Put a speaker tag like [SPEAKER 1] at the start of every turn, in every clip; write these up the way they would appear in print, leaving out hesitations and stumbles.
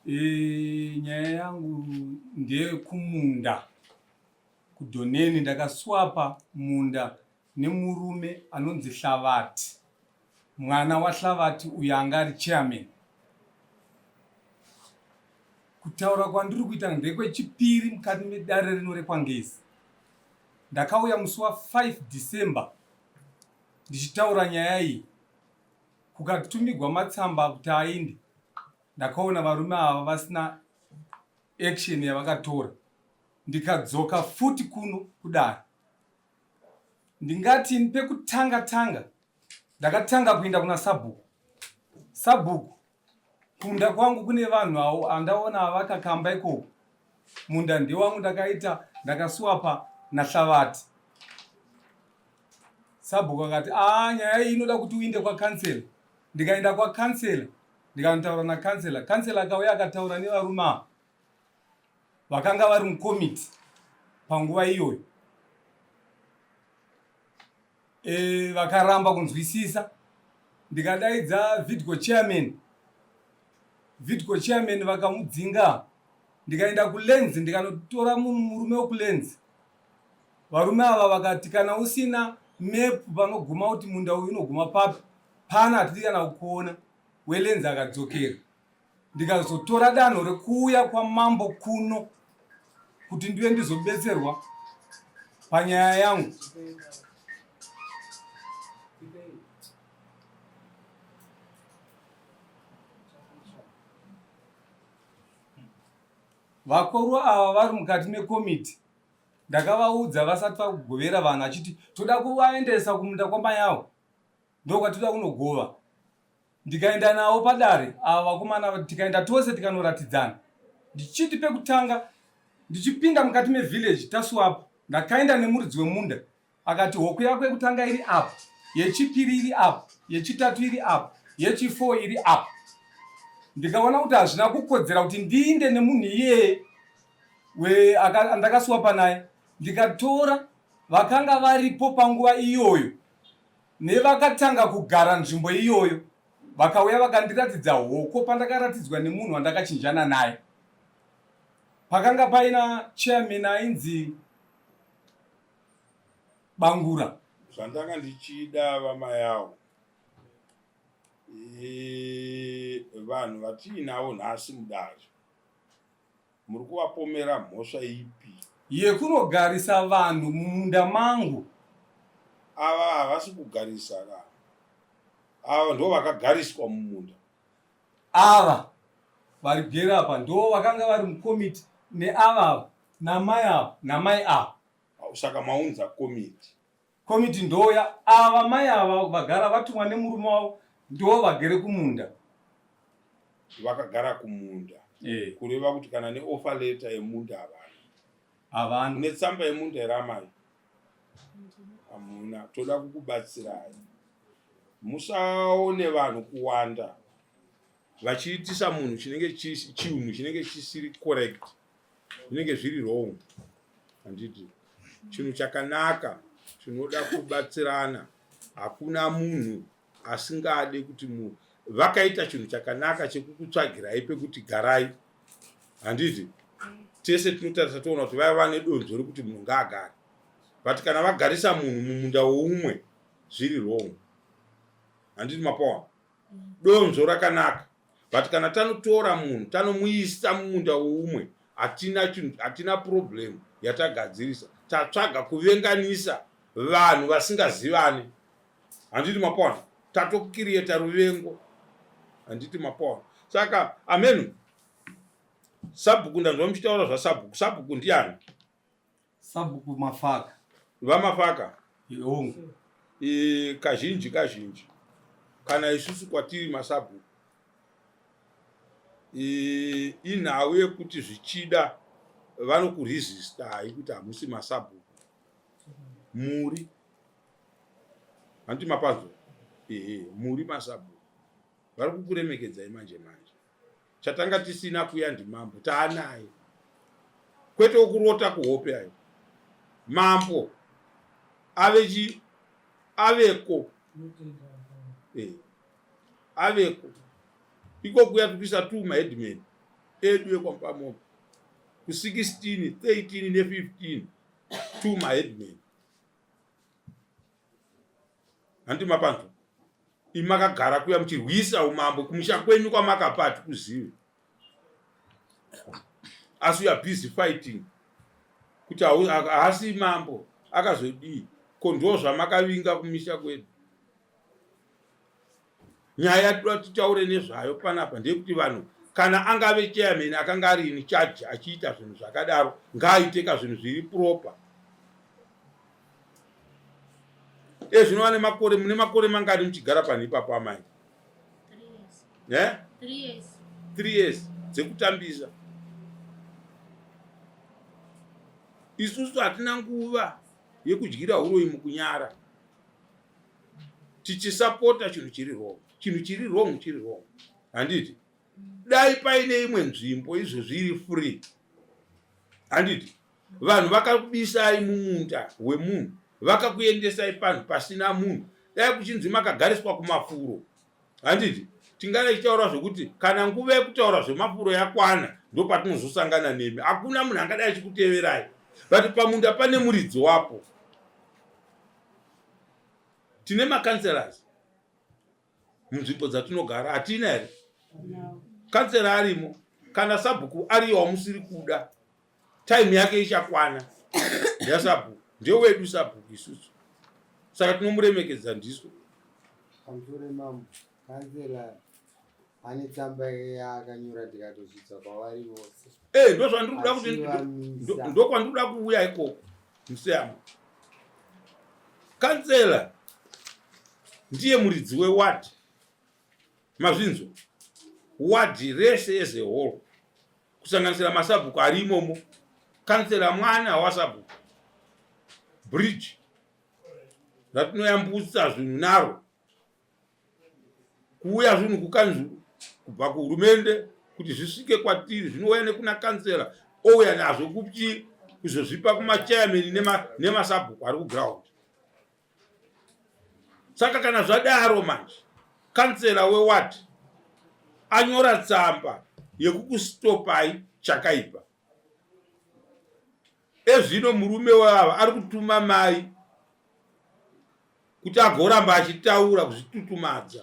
[SPEAKER 1] E, nyaya yangu ndeyekumunda kuDhoneni. Ndakaswapa munda nemurume anonzi Hlavati, mwana waHlavati uyo anga ari chairman. Kutaura kwandiri kuita ndekwechipiri mukati medare rino rekwaNgezi. Ndakauya musi wa5 December ndichitaura nyaya iyi, kukatumigwa matsamba kuti ainde. Ndakaona varume ava vasina action yavakatora, ndikadzoka futi kuno kudare. Ndingati pekutanga tanga ndakatanga kuenda kuna sabhuku. Sabhuku, kumunda kwangu kune vanhu avo andaona avakakamba ikoko. Munda ndewangu, ndakaita ndakaswapa naHlavati. Sabhuku akati, aa, nyaya iyi inoda kuti uinde kwakansela. Ndikaenda kwakansela, ndikanotaura nakansela. Kansela akauya akataura nevarume ava vakanga vari mukomiti panguva iyoyo. Vakaramba kunzwisisa. Ndikadaidza vidco chairman, vidco chairman vakamudzinga. Ndikaenda kuLens, ndikanotora murume wekuLens. Varume ava vakati, kana usina map panoguma kuti munda uyu unoguma papi, pana hatidi kana kukuona. WeLens akadzokera. Ndikazotora danho rekuuya kwamambo kuno kuti ndive ndizobetserwa panyaya yangu. Vakuru ava vari mukati mekomiti, ndakavaudza vasati vakugovera vanhu, achiti toda kuvaendesa kumunda kwamai avo, ndokwatoda kunogova. Ndikaenda navo padare ava vakomana, tikaenda tose tikanoratidzana. Ndichiti pekutanga ndichipinda mukati mevillage taswap, ndakaenda nemuridzi wemunda, akati hoko yako yekutanga iri apa, yechipiri iri apa, yechitatu iri apa, yechi4 iri apa. Ndikaona kuti hazvina kukodzera kuti ndiinde nemunhu iyeye andakaswapa naye. Ndikatora vakanga varipo panguva iyoyo nevakatanga kugara nzvimbo iyoyo, vakauya vakandiratidza hoko pandakaratidzwa nemunhu wandakachinjana naye. Pakanga paina chairman ainzi Bangura.
[SPEAKER 2] Zvandanga ndichida, vaMayawo, vanhu vatiinavo nhasi mudare, muri kuvapomera mhosva ipi?
[SPEAKER 1] Yekunogarisa vanhu mumunda mangu.
[SPEAKER 2] Ava havasi kugarisa ka, ava ndo vakagariswa mumunda.
[SPEAKER 1] Ava vari gere apa ndo vakanga vari mukomiti neavava namai ava namai ava.
[SPEAKER 2] Saka maunza komiti.
[SPEAKER 1] Komiti ndoya ava mai ava vagara vatumwa nemurume wavo, ndo vagere kumunda.
[SPEAKER 2] Vakagara kumunda. Kureva kuti kana neoffer letter yemunda havana.
[SPEAKER 1] Havana.
[SPEAKER 2] Une tsamba yemunda here, amai? Hamuna. Toda kukubatsirai. Musaone vanhu kuwanda vachiitisa munhu chinenge chinhu chinenge chisiri correct, zvinenge zviri wrong, handiti? Chinhu chakanaka chinoda kubatsirana. Hakuna munhu asingade kuti vakaita chinhu chakanaka chekukutsvagirai pekuti garai, handiti? Tese tinotarisa toona kuti vaiva vane donzvo rekuti munhu ngaagare, but kana vagarisa munhu mumunda woumwe zviri wrong, handiti? Mapawa donzvo rakanaka, but kana tanotora munhu tanomuisa mumunda woumwe, hatina chinhu, hatina problem yatagadzirisa. Tatsvaga kuvenganisa vanhu vasingazivani, handiti? Mapaona tatokirieta ruvengo, handiti? Mapaona. Saka amenu sabhuku, ndanzwa muchitaura zvasabhuku. Sabhuku ndiani?
[SPEAKER 1] Sabhuku Mafaka.
[SPEAKER 2] VaMafaka.
[SPEAKER 1] Hongu.
[SPEAKER 2] Kazhinji kazhinji kana isusu kwatiri masabhuku, inhau yekuti zvichida vanokuresistai kuti hamusi masabhuku, muri, handiti? Mapanzo ehe, muri masabhuku, vari kukuremekedzai manje manje. Chatanga tisina kuya ndimambo, taanaye, kwete wokurota kuhope ayo. Mambo ave chi aveko, aveko iko kuya tikuisa tu maheadman. edu ekwaMupamombe ku16 13 ne15 two maheadman hanti mapanzwa imi makagara kuya muchirwisa umambo kumusha kwenyu kwamakapa hatikuzive asi you are busy fighting kuti haasi mambo akazodii ko ndo zvamakavinga kumisha kwedu nyaya yatinoda titaure nezvayo panapa ndeyekuti vanhu kana angave chairman akanga ari in charge achiita zvinhu zvakadaro ngaaiteka zvinhu zviri proper ezvino vane makore mune makore mangani muchigara panhu ipapo amai eh? Three years dzekutambisa isusu hatina nguva yekudyira huroyi mukunyara tichisapota chinhu chiri wrong chinhu chiri wrong chiri wrong handiti dai paine imwe nzvimbo izvozvi iri free handiti vanhu vakakubisai mumunda wemunhu vakakuendesai panhu pasina munhu dai kuchinzi makagariswa kumafuro handiti tingada tichitaura zvekuti kana nguva yekutaura zvemafuro yakwana ndopatinozosangana nemi hakuna munhu angadai achikuteverai but pamunda pane muridzi wapo tine macancelors munzvimbo dzatinogara hatina here kansela arimo kana sabhuku ariyo wamusiri kuda time yake ichakwana yasabhuku ndewedu sabhuku isusu saka tinomuremekedza ndisu
[SPEAKER 3] pamusoro mambo kansela ane tsamba yaakanyora tikatosvitsa kwavari vose
[SPEAKER 2] e ndozvandiri kuda kuti ndokwandiri kuda kuuya ikoko museyamo kansela ndiye muridzi weward mazvinzwa ward rese as a whole kusanganisira masabhuku ari imomo kansela mwana wasabhuku bridge ratinoyambutsa zvinhu naro kuuya zvinhu kukanzuru kubva kuhurumende kuti zvisvike kwatiri zvinouya nekuna kansela ouya nazvo kuchi kuzozvipa kumachairman nemasabhuku ari kuground saka kana zvadaro manje kansela weward anyora tsamba yekukustopai chakaipa ezvino murume wava ari kutuma mai kuti agoramba achitaura kuzvitutumadza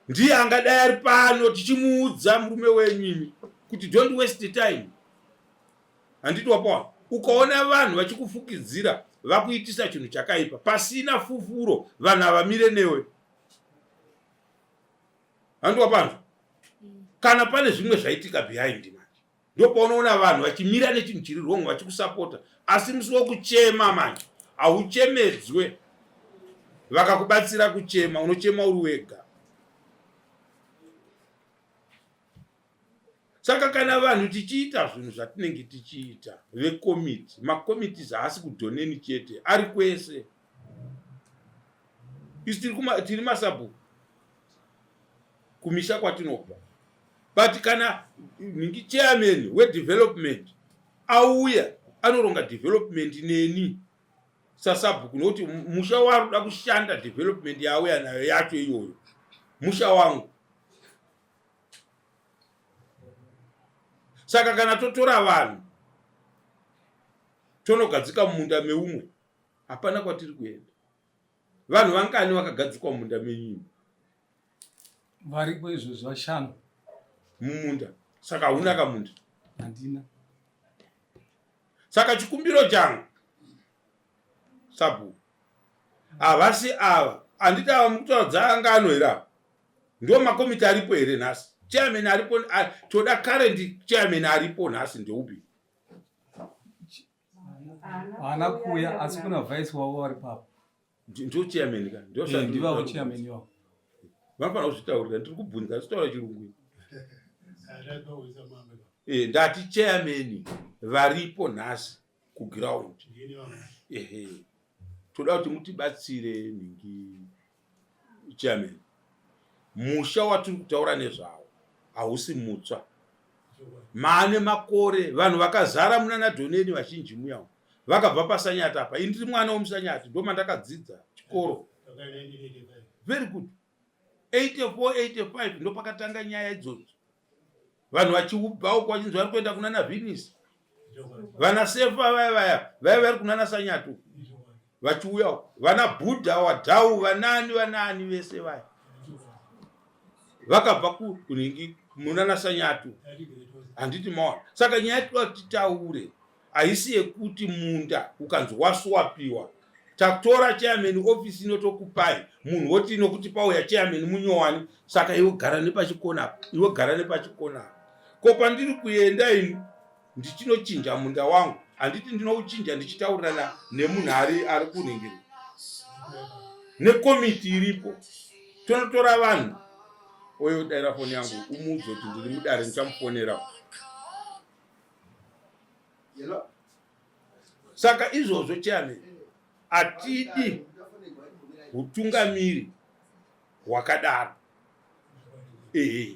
[SPEAKER 2] ndiye angadai ari pano tichimuudza murume wenyu imi kuti don't waste time handiti wapawa ukaona vanhu vachikufukidzira vakuitisa chinhu chakaipa pasina fufuro vanhu havamire newe handiti wapanzwa kana pane zvimwe zvaitika behind manje ndopaunoona vanhu vachimira nechinhu chiri wrong vachikusapota asi musi wokuchema manje hauchemedzwe vakakubatsira kuchema unochema uri wega saka kana vanhu tichiita zvinhu zvatinenge tichiita vekomiti makomitis haasi kudhoneni chete ari kwese isu tiri masabhuku kumisha kwatinobva but kana nhingi chairman wedevelopment auya anoronga development neni sasabhuku nokuti musha waari kuda kushanda development yaauya nayo yacho iyoyo musha wangu saka kana totora vanhu tonogadzika mumunda meumwe hapana kwatiri kuenda vanhu vangani vakagadzikwa mumunda menyu
[SPEAKER 1] variko izvozvi vashanu
[SPEAKER 2] mumunda saka hauna kamunda
[SPEAKER 1] handina
[SPEAKER 2] saka chikumbiro changu sabhuku havasi ava handiti ava mukutaura dzaangano here ava ndo makomiti aripo here nhasi chairman aripo toda current chairman aripo nhasi ndeupi
[SPEAKER 1] haana kuuya asi kuna vice wavo vari papo
[SPEAKER 2] ndo chairman ka
[SPEAKER 1] ndo eh, ndivavo chairman ivavo
[SPEAKER 2] vanofanira kuzvitaurira ndiri kubvunza asi taura chirungu eh, ndati chairman varipo nhasi kuground ehe toda kuti mutibatsire nhingi chairman musha watiri kutaura nezvawo hausi mutsva maane makore vanhu vakazara munana dhoneni vazhinji muya vakabva pasanyati apa ini ndiri mwana wemusanyati ndomandakadzidza chikoro very good 84 85 ndopakatanga nyaya idzodzo. Vanhu vachiubva uko vachinzi vari kuenda kunana Venice. Vana Sefa vaya vaya vaya vari kunana Sanyatu vachiuya uko. Vana Buddha Wadhau vanani vanani vese vaya vakabva kunhingi munana Sanyatu, handiti maona? Saka nyaya yatinoda titaure haisi yekuti munda ukanzi waswapiwa tatora chairman office inotokupai munhu woti nokuti pauya chairman munyowani, saka iwe gara nepachikona apa, iwe gara nepachikona apa. Ko pandiri kuenda ini ndichinochinja munda wangu, handiti ndinouchinja ndichitaurirana nemunhu ari ari kuningirwa nekomiti iripo, tonotora vanhu oyo daira foni yangu umuudze kuti ndiri mudare ndichamufonera. Saka izvozvo chairman, hatidi hutungamiri hwakadaro. Ehe,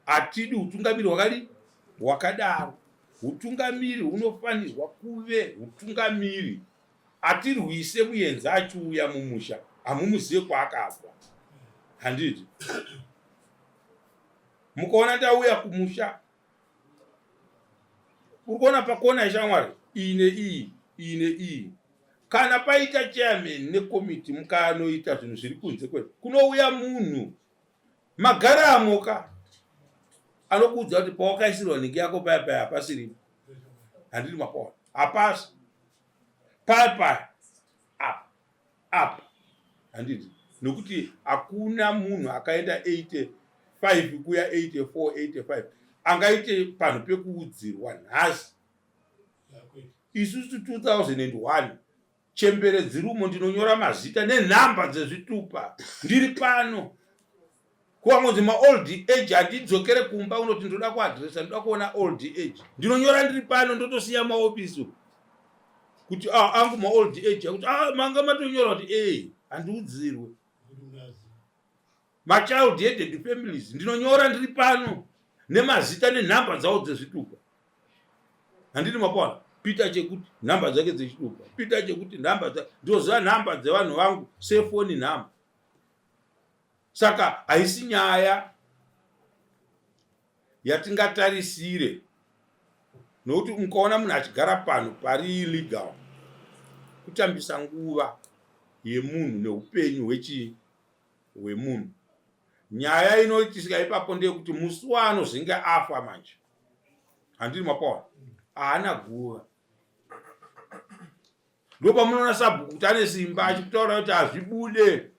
[SPEAKER 2] hatidi hutungamiri hwakadi hwakadaro. Hutungamiri hunofanirwa kuve hutungamiri. Atirwise muyenzi achiuya mumusha, hamumuzive kwaakabva, handiti? Mukaona ndauya kumusha, uri kuona pakona yeshamwari iyi neiyi, iyi neiyi, kana paita chairman nekomiti, mukanoita zvinhu zviri kunze kwe kunouya munhu magaramo ka anokuudza kuti pawakaisirwa nhingi yako paya paya hapasiripo, handiti mapaona? Hapasi paya paya apa apa, handiti? Nokuti hakuna munhu akaenda 85 kuya 84 85 angaite panhu pekuudzirwa nhasi. Isusu 2001 chembere dzirumo, ndinonyora mazita nenhamba dzezvitupa ndiri pano. Kuvangonzi maold age, handidzokere kumba unoti ndoda kuadresa, ndoda kuona old age, ndinonyora ndiri pano, ndotosiya maofisi kuti ah, angu maold age akuti ah, manga matonyora kuti e handiudzirwe. Machild headed families ndinonyora ndiri pano nemazita nenhamba dzavo dzezvitupa, handiti mapona? Peter chekuti nhamba dzake dzechitupa, Peter chekuti nhamba, ndoziva nhamba dzevanhu vangu sefoni nhamba. Saka haisi nyaya yatingatarisire, nokuti mukaona munhu achigara panhu pari illegal, kutambisa nguva yemunhu neupenyu hwechii hwemunhu. Nyaya inoitisika ipapo ndeyekuti musi waanozenge afa manje, handiri mapaona, haana guva. Ndopamunoona sabhuku kuti ane simba achikutaura kuti hazvibude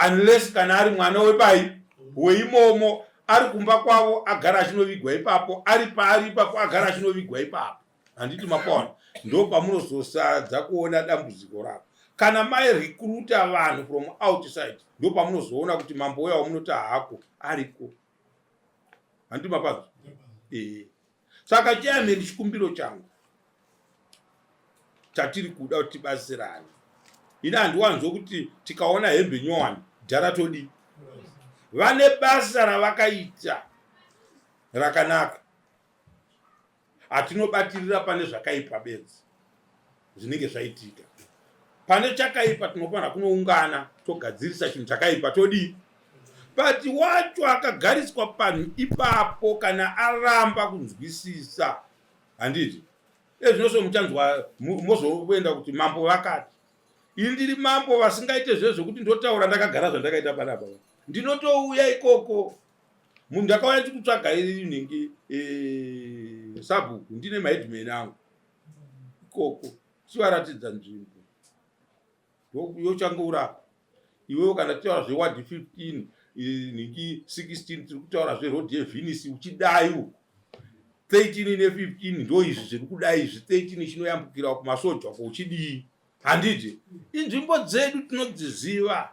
[SPEAKER 2] unless kana ari mwana wepai weimomo, ari kumba kwavo agara achinovigwa ipapo, ari paari ipapo agara achinovigwa ipapo, handiti mapaona? Ndo pamunozosadza kuona dambudziko rako. Kana mairecruita vanhu from outside, ndo pamunozoona kuti mambo uya wamunoti hako ariko, handiti mapazo? Ee, saka chairman, chikumbiro changu chatiri kuda kuti tibatsirane, ini handiwanzo kuti tikaona hembe nyowani dhara todii. Vane basa ravakaita rakanaka, hatinobatirira pane zvakaipa bedzi zvinenge zvaitika. Pane chakaipa tinofanira kunoungana togadzirisa chinhu chakaipa, todii? But wacho akagariswa panhu ipapo, kana aramba kunzwisisa, handiti ezvinoso muchanzwa mozoenda kuti mambo vakati. Ini ndiri mambo vasingaite zve zvekuti ndotaura ndakagara zvandakaita panapa, ndinotouya ikoko. Munhu ndakauya ndikutsvaga nhingi sabhuku, ndine maheadman angu ikoko, chivaratidza nzvimbo yochangourapa iwewo. Kana tichitaura zveward 15, nhingi 16, tiri kutaura zveroad yeVenice uchidai uku, 13 ne15 ndo izvi zviri kudai izvi, 13 chinoyambukira kumasoja uko uchidii, handiti? Inzvimbo dzedu tinodziziva.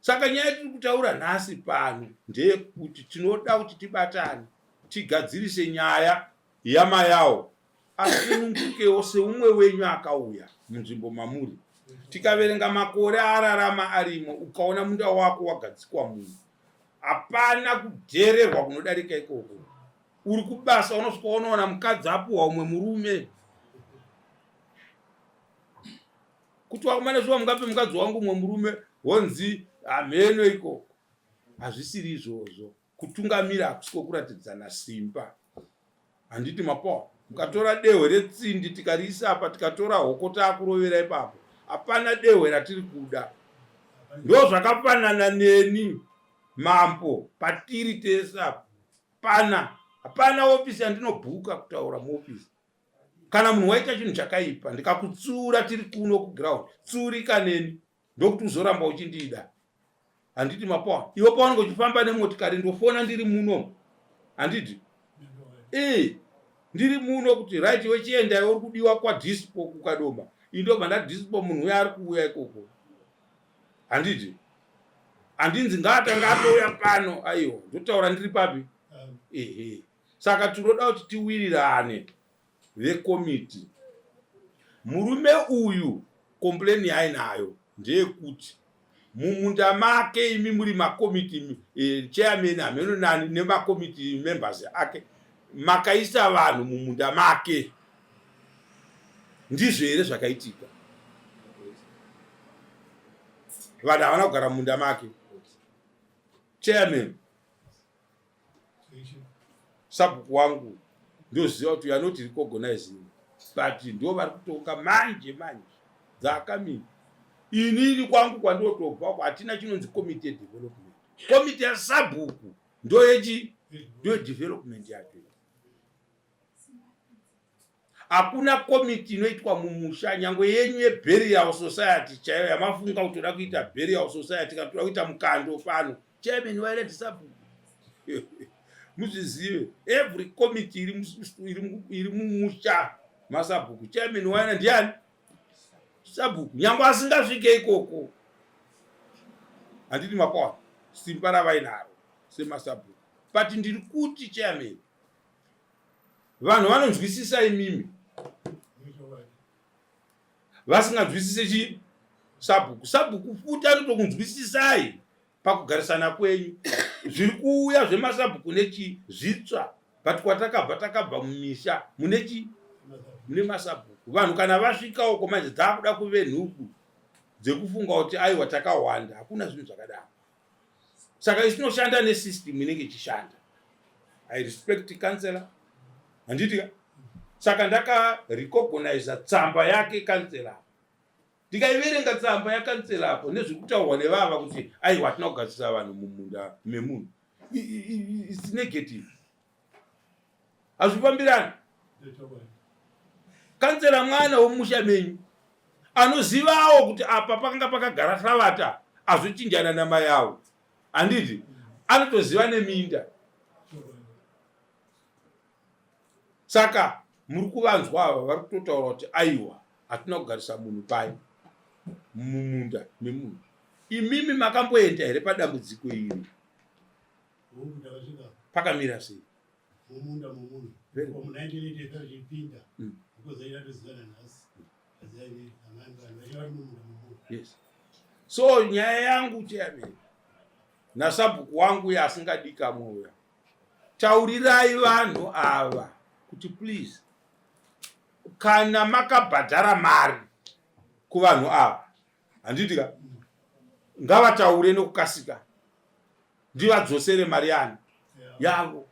[SPEAKER 2] Saka nyaya yatiri kutaura nhasi pano ndeyekuti tinoda kuti tibatane tigadzirise nyaya yamayawo, asunungukewo seumwe wenyu akauya munzvimbo mamuri. Tikaverenga makore ararama arimo, ukaona munda wako wagadzikwa munhu, hapana kudhererwa kunodarika ikoko. Uri kubasa unosvika unoona mukadzi apuhwa umwe murume, kuti wakumane shuwa mungape mukadzi wangu umwe murume, honzi hamheno ikoko. Hazvisiri izvozvo. Kutungamira hakusi kwokuratidzana simba. Handiti mapowa? Mukatora dehwe retsindi tikariisa apa tikatora hoko taakurovera ipapo. Hapana dehwe ratiri kuda. Ndozvakafanana neni mambo patiri tese apa. Pana hapana ofisi yandinobhuka kutaura muofisi. Kana munhu waita chinhu chakaipa ndikakutsiura tiri kuno kuground, tsiurika neni. Ndokuti uzoramba uchindida. Handiti mapowa? Iwe paunenge uchifamba nemotikari ndofona ndiri muno. Handiti? Eh, ndiri muno kuti right iwe chienda iwe uri kudiwa kwadispo kukadoma. Ini ndobva ndadispo munhu uya ari kuuya ikoko. Handiti? Handinzi ngaatanga atouya pano aiwa ndotaura ndiri papi? Ehe. Saka tinoda kuti tiwirirane vekomiti. Murume uyu complain yaainayo ndeyekuti mumunda make imi muri makomiti eh, chairman hameno nani nemakomiti members ake makaisa vanhu mumunda make. Ndizvo here zvakaitika? Vanhu havana kugara mumunda make. Chairman Sabhuku wangu ndoziva kuti you are not recognizing but ndo vari kutonga manje manje dzakamini inini kwangu kwandotobva uko hatina chinonzi committee development committee yasabhuku ndoyechi ndoyedevelopment yacho Hakuna komiti inoitwa mumusha nyangwe yenyu yeburial society chaiyo yamafunga kuti toda kuita burial society kana toda kuita mukando pano. Chairman waireti sabhuku. Muzvizive every committee iri mumusha masabhuku chairman waina ndiani? Sabhuku nyangwe asingasvike ikoko. Handiti makwana simba ravainaro semasabhuku. But ndiri kuti chairman Vanhu vanonzwisisa imimi vasinganzwisise chi sabhuku. Sabhuku futi anotokunzwisisai pakugarisana kwenyu. Zviri kuuya zvemasabhuku nechi zvitsva but kwatakabva takabva mumisha mune chi mune masabhuku. Vanhu kana vasvika uko manje dzakuda kuve nhubu dzekufunga kuti aiwa takawanda. Hakuna zvinhu zvakadaro. Saka isu tinoshanda nesystem inenge ichishanda. I respect councillor. Handiti ka? Saka ndaka recognize tsamba yake councillor. Ndikaiverenga tsamba yakansela apo nezviri kutaurwa nevava kuti aiwa hatina kugadzirisa vanhu mumunda memunhu. It's negative. Hazvifambirani. Kansela mwana wemumusha menyu anozivawo kuti apa pakanga pakagara hlavata azochinjana namai avo. Handiti? Anotoziva neminda. Saka muri kuvanzwa ava vari kutotaura kuti aiwa hatina kugarisa munhu pai mumunda memunhu. Imimi makamboenda here padambudziko iri? Pakamira sei?
[SPEAKER 4] Mumunda momunhu. Mu 1985 chipinda. Because aitozivana nhasi.
[SPEAKER 2] Yes. So nyaya yangu chairman nasabhuku wangu uya asingadikamwe uya taurirai vanhu ava kuti please kana makabhadhara mari kuvanhu ava handiti ka ngavataure nokukasika ndivadzosere mari yani yavo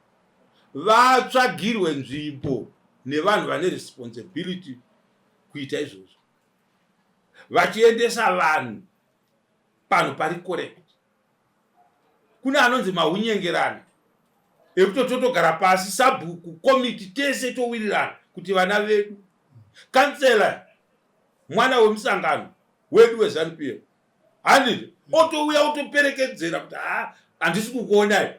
[SPEAKER 2] vatsvagirwe nzvimbo nevanhu vane responsibility kuita izvozvo vachiendesa vanhu panhu pari correct kune anonzi mahunyengerana ekuti totogara pasi sabhuku komiti tese towirirana kuti vana vedu kansela mwana wemusangano wedu weZanu PF handiti otouya otoperekedzera kuti ha handisi kukuonai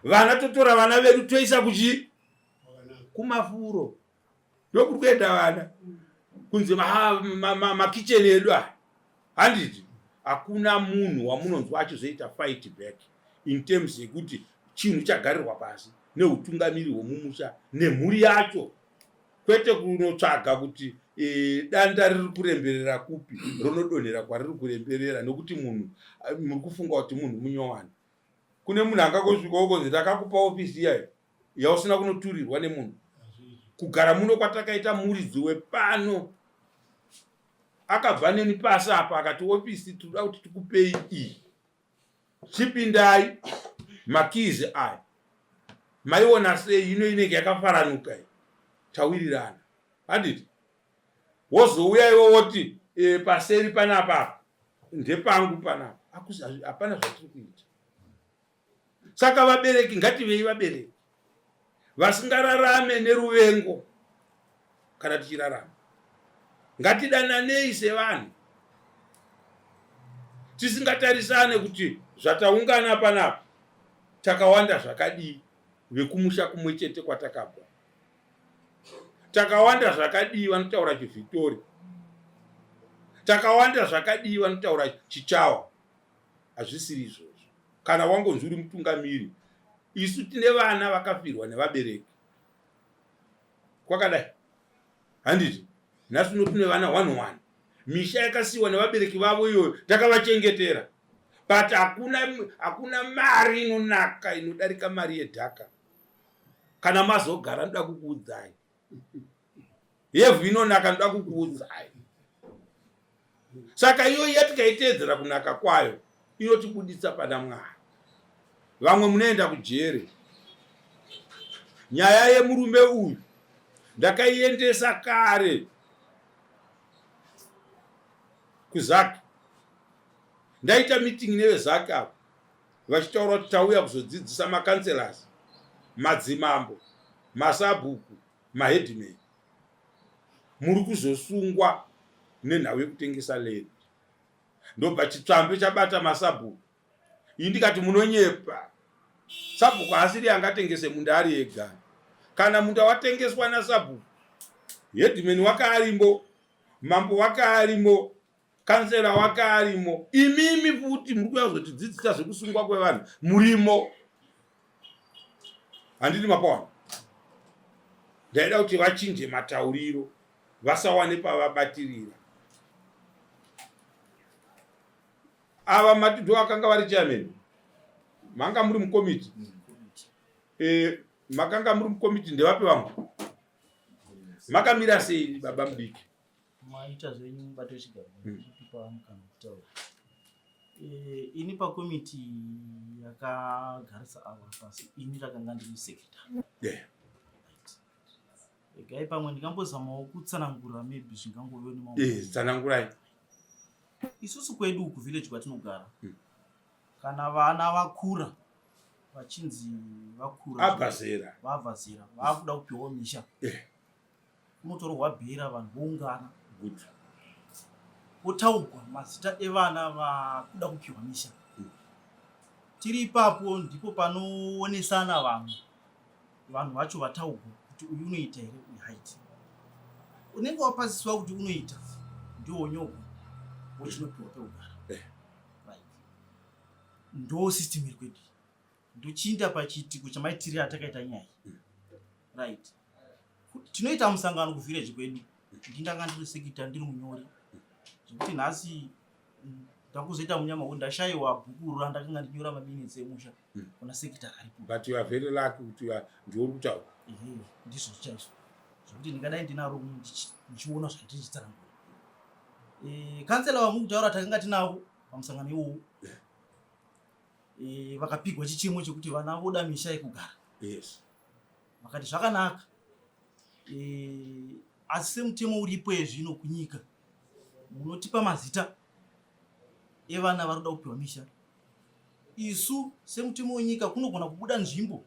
[SPEAKER 2] vana totora vana vedu toisa kuchii kumafuro ndokuri kuenda vana kunzi makicheni edu aya handiti hakuna munhu wamunonzwa achizoita fight back in terms yekuti chinhu chagarirwa pasi neutungamiri hwemumusha nemhuri yacho kwete kunotsvaga kuti e, danda riri kuremberera kupi rinodonhera kwariri kuremberera nekuti munhu muri kufunga kuti munhu munyowani kune munhu angangosvika ukonzi ndakakupa ofisi iyayo yausina kunoturirwa nemunhu kugara muno kwatakaita muridzi wepano akabva neni pasi apa akati ofisi tinoda kuti tikupei iyi. Chipindai makizi aya. Maiona sei ino inenge yakafaranuka iyi. Tawirirana. Handiti? Wozouya iwe woti e, paseri panapa ndepangu panapa. Akusi hapana zvatiri kuita. Saka vabereki ngativei vabereki vasingararame neruvengo kana tichirarama. Ngatidananei sevanhu tisingatarisane kuti zvataungana panapa takawanda zvakadii vekumusha kumwe chete kwatakabva takawanda zvakadii vanotaura chivhitori takawanda zvakadii vanotaura chichawa hazvisiri izvozvo kana wangonzi uri mutungamiri isu tine vana vakafirwa nevabereki kwakadai handiti nhasi uno tine vana one one misha yakasiyiwa nevabereki vavo iyoyo takavachengetera but hakuna hakuna mari inonaka inodarika mari yedhaka kana mazogara ndoda kukuudzai yevhu inonaka ndoda kukuudzai saka iyoyi yatikaiteedzera kunaka kwayo inotibuditsa pana mwari vamwe munoenda kujere nyaya yemurume uyu ndakaiendesa kare kuzaki ndaita meeting nevezaki avo vachitaura kuti tauya kuzodzidzisa makanselors madzimambo masabhuku maheadman muri kuzosungwa nenhau yekutengesa land ndobva chitsvambe chabata masabhuku ini ndikati munonyepa sabhuku haasiri angatengese munda ari ega kana munda watengeswa nasabhuku headman wake arimo mambo wake arimo kansela wake arimo imimi futi muri kuya kuzotidzidzisa zvekusungwa kwevanhu murimo handiti mapawana ndaida kuti vachinje matauriro vasawane pavabatirira ava mati ndo vakanga vari chairman manga muri mukomiti e, makanga muri mukomiti ndevapi vamwe makamira sei baba mudiki
[SPEAKER 5] maita zvenyu mubato wechigaro kutipa mukana wekutaura eh, ini pakomiti yakagarisa ava pasi ini ndakanga ndiri sekretary
[SPEAKER 2] yeah.
[SPEAKER 5] Regai pamwe ndingambozamawo kutsanangura maybe zvingangovewo nemamwe.
[SPEAKER 2] Eh, tsanangurai.
[SPEAKER 5] Isusu kwedu uku village kwatinogara. Hmm. Kana vana vakura vachinzi vakura
[SPEAKER 2] abva zera.
[SPEAKER 5] Vabva zera, vakuda kupiwa misha.
[SPEAKER 2] Eh.
[SPEAKER 5] Kunotorwa bhera vanhu voungana.
[SPEAKER 2] Good.
[SPEAKER 5] Potaugwa mazita evana vakuda kupiwa misha. Hmm. Tiri ipapo ndipo panoonesana vamwe. Vanhu vacho vataugwa kuti uyu unoita here uyu haiti. Unenge wapasiswa kuti unoita ndiwo wonyogwa wochinopiwa pekugara.
[SPEAKER 2] Eh.
[SPEAKER 5] Right. Ndo system iri kwedu. Ndochinda pachiitiko chamaitire atakaita nyaya. Right. Tinoita musangano kuvillage kwedu. Ndindanga ndiri sekita ndiri munyori. Zvekuti nhasi ndakuzoita munyama uyu ndashaiwa bhuku randakanga ndinyora maminitsi emusha.
[SPEAKER 2] Mm.
[SPEAKER 5] Kuna sekita aripo.
[SPEAKER 2] But you are very lucky kuti you are ndiwe uri kutaura.
[SPEAKER 5] Ehe, ndizvo chaizvo. Zvekuti ndingadai ndinaro ndichiona zvandiri Eh, kansela vamukutaura takanga tinavo pamusangano iwowo. Eh, vakapigwa chichemo chekuti vana voda misha yekugara.
[SPEAKER 2] Yes.
[SPEAKER 5] Vakati zvakanaka. Eh, asi semutemo uripo ezvino kunyika munotipa mazita evana vari kuda kupiwa misha isu semutemo wenyika kunogona kubuda nzvimbo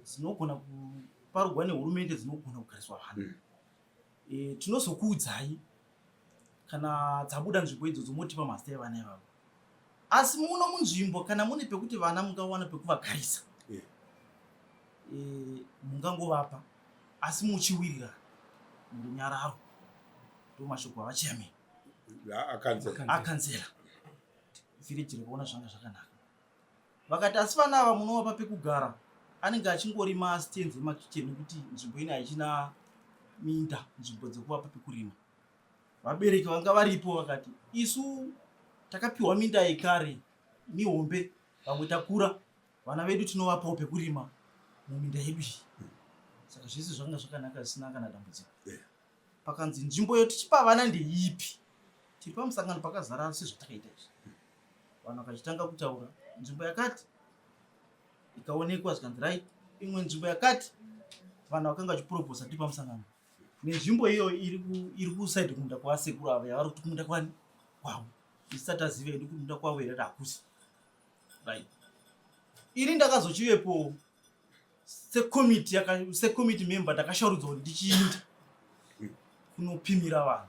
[SPEAKER 5] dzinogona kuparurwa nehurumende dzinogona kugariswa vanhu mm. E, tinozokuudzai kana dzabuda nzvimbo idzodzo motipa mazita evana ivavo asi muno munzvimbo kana mune pekuti vana mungawana pekuvagarisa
[SPEAKER 2] yeah.
[SPEAKER 5] E, mungangovapa asi muchiwirirana murunyararo ndomashoko avachairman
[SPEAKER 2] Akanzela.
[SPEAKER 5] Village rekuona zvanga zvakanaka. Vakati asi vana ava munovapa pekugara anenge achingori mastands emakicheni nekuti nzvimbo ine haichina minda nzvimbo dzekuvapa pekurima. Vabereki vanga varipo vakati isu takapiwa minda yekare mihombe vamwe takura vana vedu tinovapawo pekurima muminda yedu iyi. Saka zvese zvanga zvakanaka zvisina kana dambudziko.
[SPEAKER 2] Yeah.
[SPEAKER 5] Pakanzi nzvimbo yo tichipa vana ndeipi? Tiri pamusangano pakazara sezvatakaita izvi. Vanhu vakachitanga kutaura. Nzvimbo yakati ikaonekwa zvikanzi right, imwe nzvimbo yakati vanhu vakanga vachiproposa tiri pamusangano nenzvimbo iyo iri kusaidi kumunda kwasekuru ava yavari kuti kumunda kwani kwavo, isu taziva hedu kumunda kwavo here hakusi right. Ini ndakazochivepo secommittee secommittee member, ndakasharudzwa kuti ndichiinda kunopimira vanhu.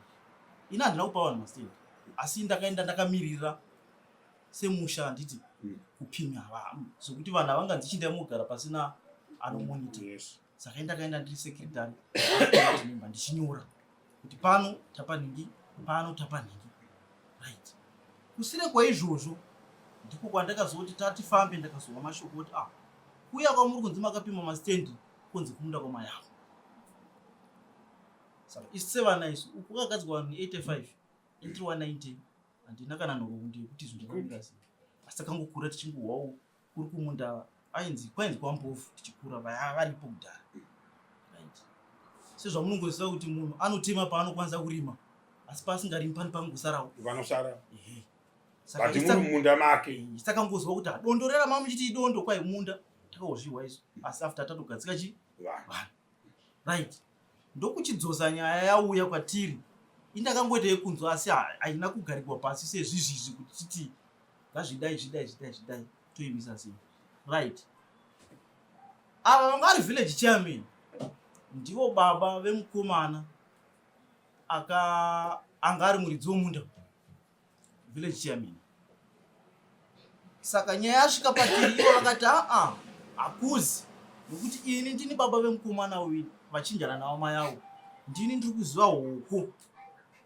[SPEAKER 5] Ini handina kupa vanhu mastendi, asi ndakaenda ndakamirira semusha, handiti, kupimira vanhu, zvekuti vanhu havanganzi chiindai mugara pasina anomonita. Saka indakaenda ndiri secretary member ndichinyora kuti pano tapa nhingi, pano tapa nhingi, right. Kusire kwaizvozvo ndiko kwandakazoti tatifambe, ndakazova mashoko kuti ah, kuya kwamuri kunzi makapima mastendi kunzi kumunda kwamayavo. Saka isu sevana isu uku kwakagadzwa vanhu 85, entry 190, handina kana nhoroondo yekuti izvo ndakamira sei, asi takangokura tichingohwawo kuri kumunda ainzi kwainzi kwambofu tichikura vaya varipo kudhara, right. Sezvamunongoziva kuti munhu anotema paanokwanisa kurima, asi paasingarimi pane pangosarawo.
[SPEAKER 2] Vanosara.
[SPEAKER 5] Ehe.
[SPEAKER 2] But muri mumunda make.
[SPEAKER 5] Takangozwa kuti dondo rerama muchiti idondo, kwai munda, takangozvihwa izvo, asi after tatogadzika chi
[SPEAKER 2] vanhu.
[SPEAKER 5] Vanhu, right. Ndokuchidzosa nyaya yauya kwatiri, indakangoita yekunzwa, asi haina kugarikwa pasi sezvizvizvi kuti titi ngazvidai, zvidai, zvidai, zvidai, toimisa sei, right. Ava vanga vari village chairman ndivo baba vemukomana aka anga ari muridzi womunda, village chairman. Saka nyaya yasvika patiri, ivo vakati aa, hakuzi, nekuti ini ndini baba vemukomana uyu vachinjana navo mai avo, ndini ndiri kuziva hoko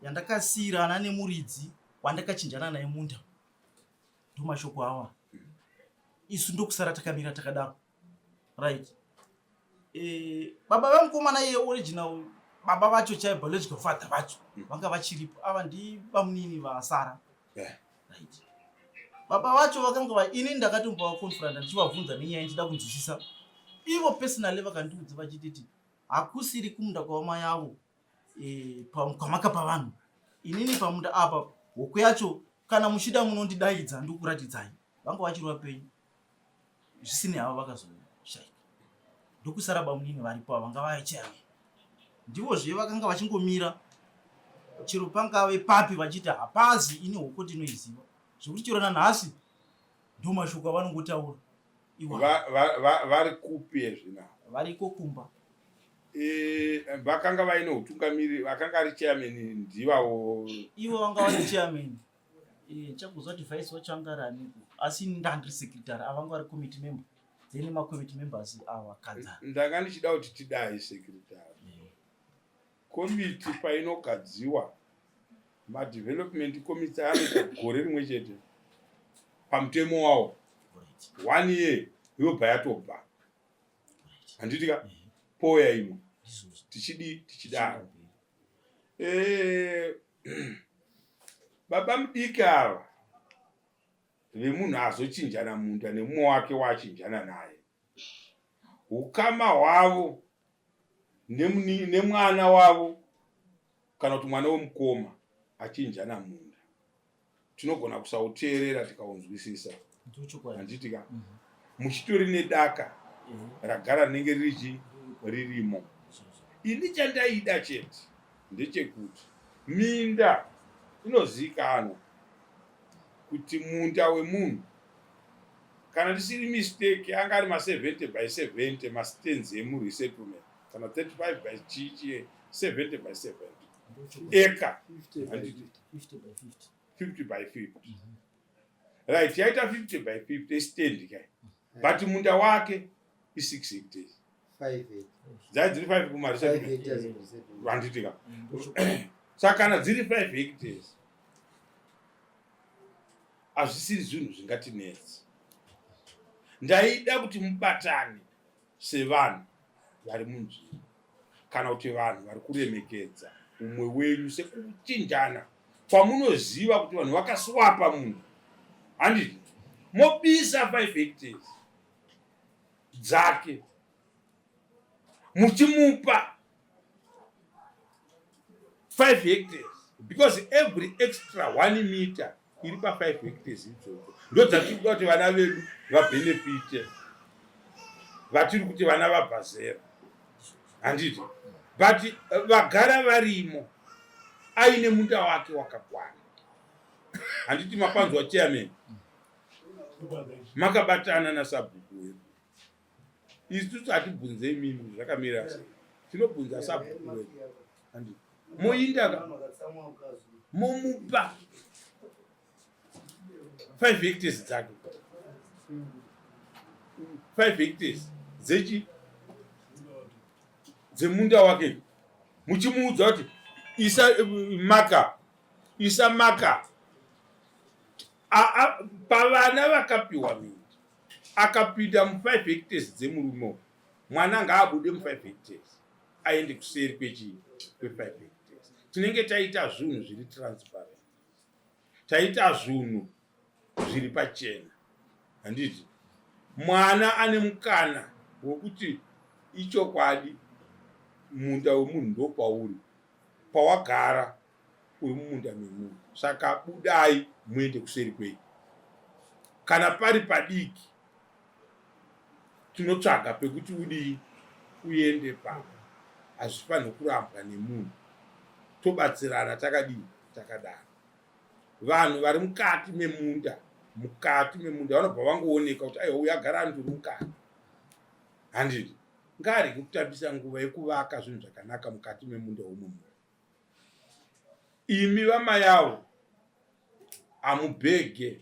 [SPEAKER 5] yandakasiyirana nemuridzi wandakachinjana naye munda. Ndomashoko awa. Isu ndokusara takamira takadaro, right. Baba vemukomana iye, original baba vacho chai, biological father vacho vanga vachiripo, ava ndibamunini vasara. Right, baba vacho vakanga ini ndakatombavaconfronta ndichivabvunza nenyaya, ndichida kunzwisisa. Ivo personally vakandiudza vachititi hakusiri kumunda kwavamai avo, kwamakapa vanhu. Inini pamunda apa hoko yacho, kana muchida munondidaidza ndokuratidzai. Vanga vachiri vapenyu, zvisine havo vakazoshaika, ndokusara bamunini varipo ava vanga vaichairman. Ndivozve vakanga vachingomira chero pangave papi vachiti hapazi, ini hoko ndinoiziva, zvekuti chero nanhasi ndo mashoko avanongotaura iwa.
[SPEAKER 2] Vari kupi ezvina?
[SPEAKER 5] Variko kumba.
[SPEAKER 2] Vakanga vaine utungamiri, vakanga ari chairman ndivavo?
[SPEAKER 5] Ivo vanga vari chairman. Chakuzwa kuti vice wacho anga ari aniko, asi ini ndandiri secretary, avanga vari committee member, then macommittee members ava kadzana.
[SPEAKER 2] Ndanga ndichida kuti tidai, secretary, komiti painogadziwa, madevelopment committee anoita gore rimwe chete pamutemo wawo, one year yobva yatobva, handiti ka? Pouya imwe, tichidi tichidaro. Baba mudiki ava vemunhu azochinjana munda nemumwe wake waachinjana naye, ukama hwavo nemwana wavo kana kuti mwana wemukoma achinjana munda, tinogona kusauteerera tikaunzwisisa, handiti ka? Muchitori nedaka ragara rinenge ririchi ririmo. Ini chandaida chete ndechekuti minda inozivikanwa kuti munda wemunhu, kana ndisiri mistake, anga ari ma70 by 70 mastands emuresettlement, kana 35 by chichi, 70 by 70 eka, handiti?
[SPEAKER 5] 50 by 50.
[SPEAKER 2] 50 by 50, right, yaita 50 by 50 stand kai, but munda wake i6 hectares. Dzai dziri 5 kumaresettlement, handiti ka? Saka kana dziri 5 hectares, hazvisiri zvinhu zvingatinetsi. Ndaida kuti mubatane sevanhu vari munzvimbo kana kuti vanhu vari kuremekedza umwe wenyu sekuchinjana kwamunoziva kuti vanhu vakaswapa munhu, handiti? Mobisa 5 hectares dzake muchimupa 5 hectares, because every extra 1 meter iri pa5 hectares idzodzo. Ndodzatiri kuda kuti vana vedu vabhenefite, vatiri kuti vana vabva zera, handiti? But vagara varimo aine munda wake wakakwana, handiti? Mapanzwa chairman, makabatana nasabhuku wedu. Isusu hatibvunze imimi zvakamira sei, tinobvunza sabhuku wedu, handiti? Moinda momupa 5 hectares dzake, 5 hectares dzechi dzemunda wake, muchimuudza kuti isa maka, isa maka pavana vakapiwa minda. Akapinda mu5 hectares dzemurume, mwana ngaabude mu5 hectares aende kuseri kwechi kwe5 hectares. Tinenge taita zvinhu zviri transparent, taita zvinhu zviri pachena, handiti? Mwana ane mukana wekuti ichokwadi munda wemunhu ndokwauri, pawagara uri mumunda memunhu, saka budai muende kuseri kwenyu. Kana pari padiki tinotsvaga pekuti udii uende papa, hazvifaniri kurambwa nemunhu, tobatsirana takadii takadaro. Vanhu vari mukati memunda, mukati memunda vanobva vangooneka kuti aiwa, uyu agara andiri mukati, handiti? Ngaarege kutambisa nguva yekuvaka zvinhu zvakanaka mukati memunda womwe munhu. Imi vamayawo hamubhege,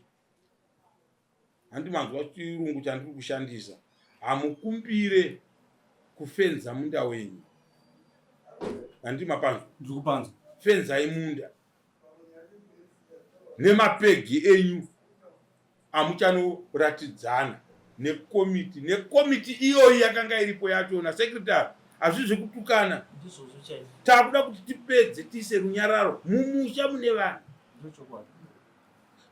[SPEAKER 2] handi manzwa chirungu chandiri kushandisa, hamukumbire kufenza munda wenyu, handi mapanzwa?
[SPEAKER 1] Ndiri kupanzwa.
[SPEAKER 2] Fenzai munda nemapegi enyu amuchanoratidzana nekomiti, nekomiti iyoyi yakanga iripo yacho nasekretary. Hazvi zvekutukana, takuda kuti tipedze tiise runyararo mumusha mune vanhu.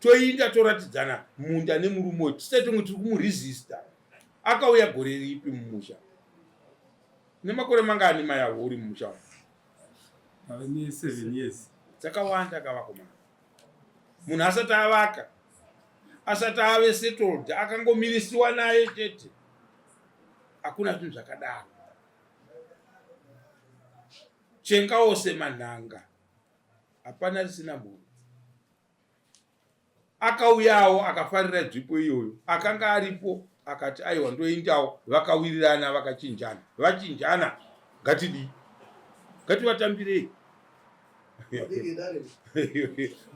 [SPEAKER 2] Toinda toratidzana munda nemurume uyu, tisati tonge tiri kumuresista. Akauya gore ripi mumusha? Nemakore mangani mayavo uri mumusha?
[SPEAKER 1] Ave ne7 years.
[SPEAKER 2] Dzakawanda kavakomana. Munhu asati avaka, asati ave settled, akangomirisiwa naye chete. Hakuna zvinhu zvakadaro. Chengawo semanhanga, hapana risina munhu. Akauyawo akafarira nzvimbo iyoyo, akanga aripo akati aiwa ndoendawo, vakawirirana vakachinjana, vachinjana, ngatidii, ngativatambirei.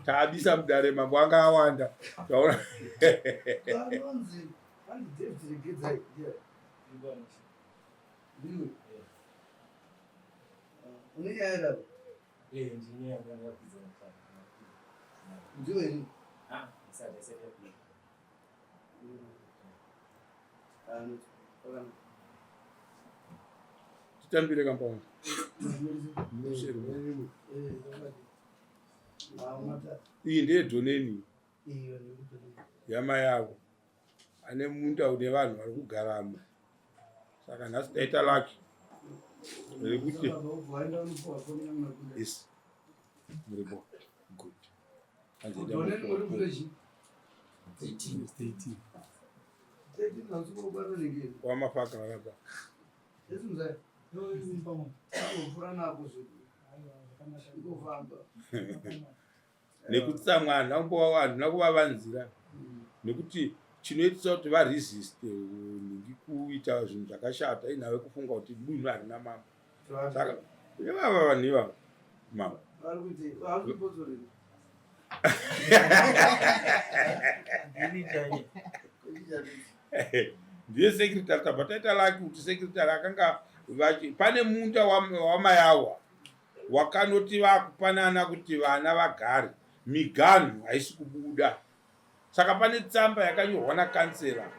[SPEAKER 2] Taabisa mudare, mambo anga awanda. Taona titambire kampaundi. Iyi ndeyedhoneni yamai avo ane munda une vanhu vari kugaramo, saka nhasi taita laki rekuti yes, muripo good. Wamafaka vakapa nekutsamwa, handina kuvavanzira nekuti chinoitisa kuti varesiste nhingi kuita zvinhu zvakashata inhau yekufunga kuti dunhu harina mambo. Saka ivava vanhu ivava mambo ndiye secretary. Tabva taita laki kuti secretary akanga pane munda wamayawa wakanoti vakupanana kuti vana vagare, miganhu haisi kubuda. Saka pane tsamba yakanyorwa nakansela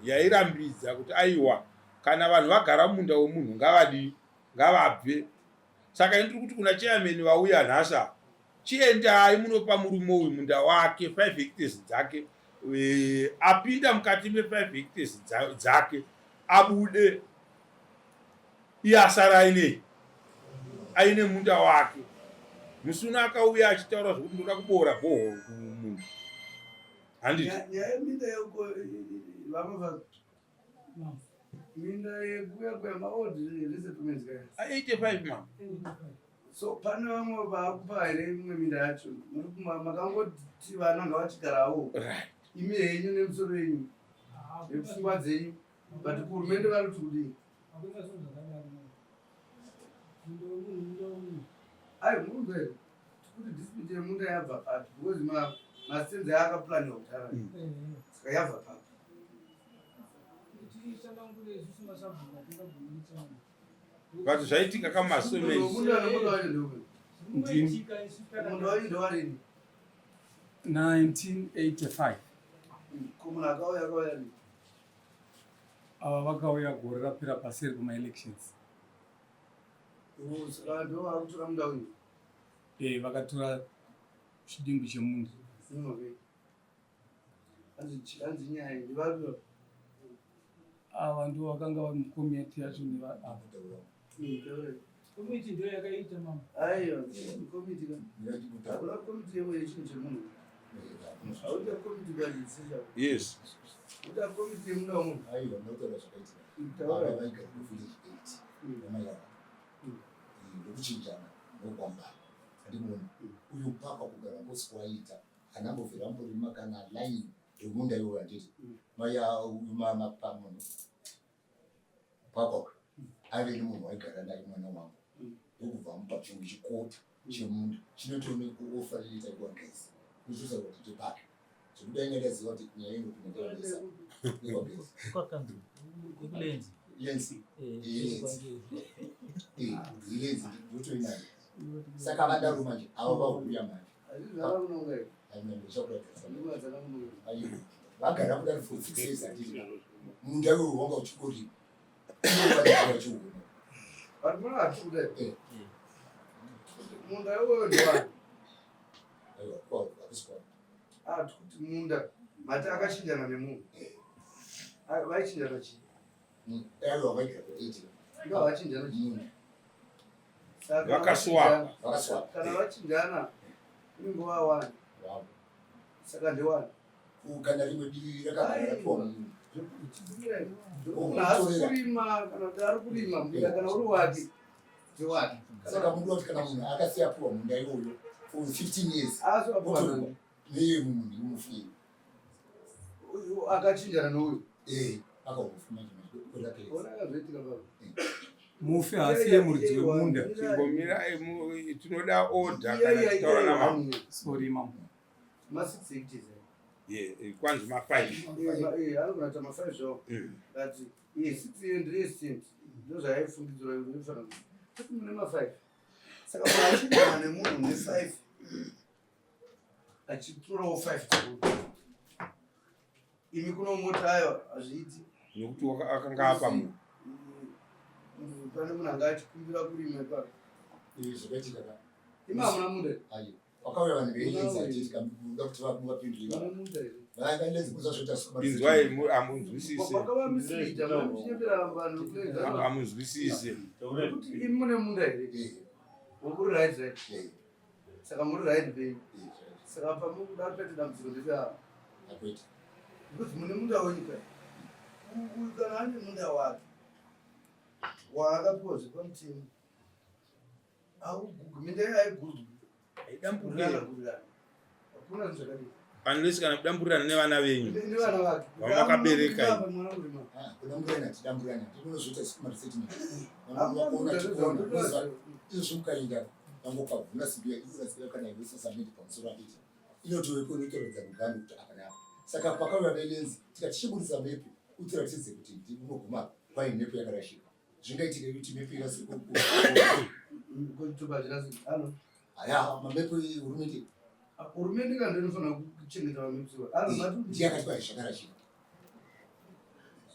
[SPEAKER 2] yairambidza kuti aiwa, kana vanhu vagara munda wemunhu ngavadii, ngavabve. Saka ini ndiri kuti kuna chairman vauya nhasi apa, chiendai munopa murume uyu munda wake, 5 hectares dzake. Apinda mukati me5 hectares dzake abude, iye asara ainei, aine munda wake. Musi uno akauya achitaura zvekuti ndoda kuboora bhohoro kumunhu. Handiti
[SPEAKER 6] Nyaya yeminda yeuko vamava minda yekuya kuya maold resettlements kaya.
[SPEAKER 2] 85 ma.
[SPEAKER 6] So pane vamwe vakupa here imwe minda yacho? Makangoti vana ngavachigarawo.
[SPEAKER 2] Right.
[SPEAKER 6] Imi henyu nemusoro yenyu nepfungwa dzenyu, but kuhurumende vari kuti kudii? Ai, murungu here? Kuti dispute yemunda yabva papi? Because masenza yaakaplaniwa kudhara. Saka yabva papi?
[SPEAKER 2] But zvaitika kamasomei.
[SPEAKER 6] Munda nemunda wacho ndeupi?
[SPEAKER 1] Ndini.
[SPEAKER 6] Munda wacho ndewarini?
[SPEAKER 1] 1985.
[SPEAKER 6] Ko munhu akauya akauya rini?
[SPEAKER 1] Ava vakauya gore rapera paseri kumaelections.
[SPEAKER 6] Oh, saka ndo vakutora munda uyu.
[SPEAKER 1] Eh, vakatora chidimbu chemunda.
[SPEAKER 6] Okay. Hanzi nyaya ndivapi?
[SPEAKER 1] Ava ndo vakanga vari mukomiti yacho nevaava.
[SPEAKER 7] Komiti ndiyo yakaita mama.
[SPEAKER 6] Aiwa, komiti ka. Hakuna komiti yemwe yechinhu chemunhu. Hauita komiti kazvisisha.
[SPEAKER 2] Yes.
[SPEAKER 6] Uita komiti yemunda wemunhu.
[SPEAKER 8] Aiwa, ndinotaura zvakaitika.
[SPEAKER 6] Taura.
[SPEAKER 8] Baba vaigara kuvillage 8 namai ava. Ndokuchinjana ndokwambara. Handimuona. Uyu mpaka kugara kwose kwaiita haana mbobvira amborima kana line remunda iwoyo handiti. Mai uyu pamunhu pakwaka aive nemunhu waigara naye mwana wangu. Ndokubva amupa chimwe chikota chemunda chinotoone kuofa riita kwagezi. Kuzosa kuti ndepake. Zvekudai ndaziva kuti nyaya inopinda ndaonesa. Nekwagezi.
[SPEAKER 5] Kwakanzi kulenzi.
[SPEAKER 8] Lenzi. Lenzi. Lenzi ndotoinayo. Saka vadaro manje ava vahuya manje.
[SPEAKER 6] Hazvisi zvavakunonga here?
[SPEAKER 8] Ndichakuratidza.
[SPEAKER 6] Nguva dzakakunonga.
[SPEAKER 8] Aiwa. Vagara kudari for 6 years handiti. Munda iwoyo wanga uchingorima. Iwo vachiuona.
[SPEAKER 6] But muna hatiri kudai.
[SPEAKER 8] Eh.
[SPEAKER 6] Munda iwoyo ndewani?
[SPEAKER 8] Aiwa, kwavo hakusi kwavo.
[SPEAKER 6] Ah, tikuti munda mati akachinjana nemunhu. Ah, vaichinjana chii?
[SPEAKER 8] Aiwa, vaigara ku 8.
[SPEAKER 6] Ndo vachinjana chii?
[SPEAKER 8] Munda.
[SPEAKER 6] Saka
[SPEAKER 2] Vakaswapa.
[SPEAKER 8] Vakaswapa.
[SPEAKER 6] Kana vachinjana unenge wawani.
[SPEAKER 8] Wavo.
[SPEAKER 6] Saka ndewani?
[SPEAKER 8] Kana rimwe divi rakabva rapiwa munhu.
[SPEAKER 6] Munhu haasi kurima kana kuti ari kurima munda kana uri wake ndewake.
[SPEAKER 8] Saka munhu kuti kana munhu akasiya apiwa munda iwoyo for 15 years.
[SPEAKER 6] Asi wapiwa
[SPEAKER 8] Otorwa.
[SPEAKER 6] nani?
[SPEAKER 8] Neye munhu mufi.
[SPEAKER 6] Uyu akachinjana neuyu.
[SPEAKER 8] Eh, akahofu manje manje kwelapelesa.
[SPEAKER 6] Ona akazoitika baba.
[SPEAKER 1] Mufi haasiye muridzi wemunda.
[SPEAKER 2] Chimbomirai, tinoda order kana tichitaura namambo.
[SPEAKER 1] Sorry mambo.
[SPEAKER 6] Ma 6 hectares.
[SPEAKER 2] Yeah, kwanzi ma 5.
[SPEAKER 6] Anogona kuita ma 5 zvawo. But 6 ndire cent ndo zvaifungidzirwa inofanira kuti mune ma 5. Saka munhu achinjana nemunhu ne 5 achitorawo 5 dzekuti imi kuno mota ayo hazviiti.
[SPEAKER 2] Nekuti akanga apa munhu.
[SPEAKER 6] Pane munhu anga achikumbira kurima ipapo.
[SPEAKER 8] Eh, zvakaitika ka.
[SPEAKER 6] Imi hamuna munda here?
[SPEAKER 8] Aiwa. Vakauya vanhu velenzi handiti kamuda kuti vapindure.
[SPEAKER 6] Hamuna munda here?
[SPEAKER 8] Valenzi kuza zvoita
[SPEAKER 2] Inzwai, hamunzwisise.
[SPEAKER 6] Vakava mislead, hamuna kuchinyepera vanhu kulenzi.
[SPEAKER 2] Hamunzwisise.
[SPEAKER 6] Nekuti imi mune munda here?
[SPEAKER 8] Eh,
[SPEAKER 6] Muri right right.
[SPEAKER 8] eh,
[SPEAKER 6] Saka muri right penyu.
[SPEAKER 8] eh,
[SPEAKER 6] Saka pamukuda kuita dambudziko ndepeava.
[SPEAKER 8] Akuita.
[SPEAKER 6] Because mune munda wenyu kai. Uyu kana ane munda wake waakapiwa zvepamutemo augugwi minda iyo haigurwi.
[SPEAKER 2] Haidamburirani.
[SPEAKER 6] Gurirana. Hakuna zvinhu zvakadii.
[SPEAKER 2] Unless kana kudamburirana nevana venyu.
[SPEAKER 6] Nevana vake.
[SPEAKER 2] Vamakabereka
[SPEAKER 6] Apa mwana kurima.
[SPEAKER 8] Ah, kudamburana tidamburana. Tinozoita sekumaresettlement.
[SPEAKER 6] Hakuna
[SPEAKER 8] Vanoona
[SPEAKER 6] zvinhu
[SPEAKER 8] chikona. Izvo mukaenda vangokavhuna simbi inoratidza kana inoisa samende pamusoro handiti. Inotovepo inotoratidza muganhu kuti apa neapa. Saka pakauya velenzi tikati chiburitsa mepu utiratidze kuti unoguma kwai mepu yakarashika. Zvingaitika kuti mepu irasike
[SPEAKER 6] Kutupa zvirasi. Ano.
[SPEAKER 8] Aya, mamepu ehurumende
[SPEAKER 6] Hurumende kana ndiyo inofanira kuchengeta mamepu. Ano mati
[SPEAKER 8] ndiye akati kwai zvakarashika.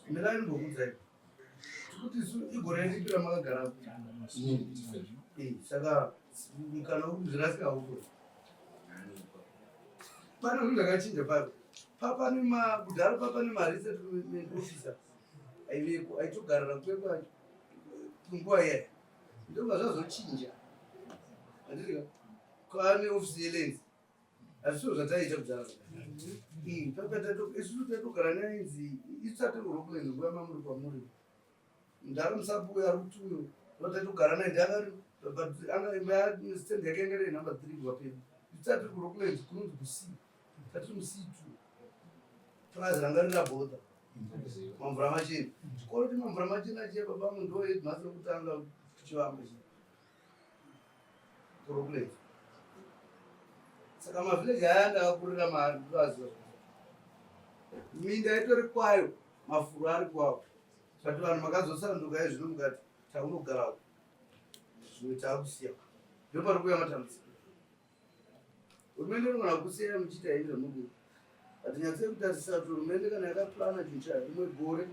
[SPEAKER 6] mirai ndimbokuudzai. Tikuti isu igore ripi ramakagara?
[SPEAKER 8] Inini ndifeyo.
[SPEAKER 6] Eh, saka kana uri kuzvirasika hauko. Pane zvinhu zvakachinja papo. Papane ma kudhara papane ma resettlement officer aiveko aitogarira kwekwa nguva iyaya. Ndobva zvazochinja. Handiti ka? Kwaane ofisi yelands. Hazvisiwo zvataiita kudhara. Isusu taitogara nainzi isu tatiri kuRocklands nguva yamamuri kwamuri. Mudhara musapu uyo ari kuti uyo ndotaitogara naye ndiangari but anga imba stand yake yanga iri number 3 kubva pedu. Isu tatiri kuRocklands kunonzi kuC. Tatiri muC2. Purazi ranga riri rabhodha. Mamvura machena. Chikoro chemamvura machena chiya baba vangu ndo headmaster wekutanga kuchivamba chiya. Kurocklands. Saka mavillage aya ndakakurira maari ndoaziva. Minda itori kwayo, mafuro ari kwawo. But vanhu makazosanduka izvino mukati taunogarawo. Zvimwe taakusiya. Ndopari kuuya matambudziko. Hurumende inogona kusiya muchiita henyu zvamunoda. But nyatsoi kutarisa kuti hurumende kana yakaplana chinhu chayo rimwe gore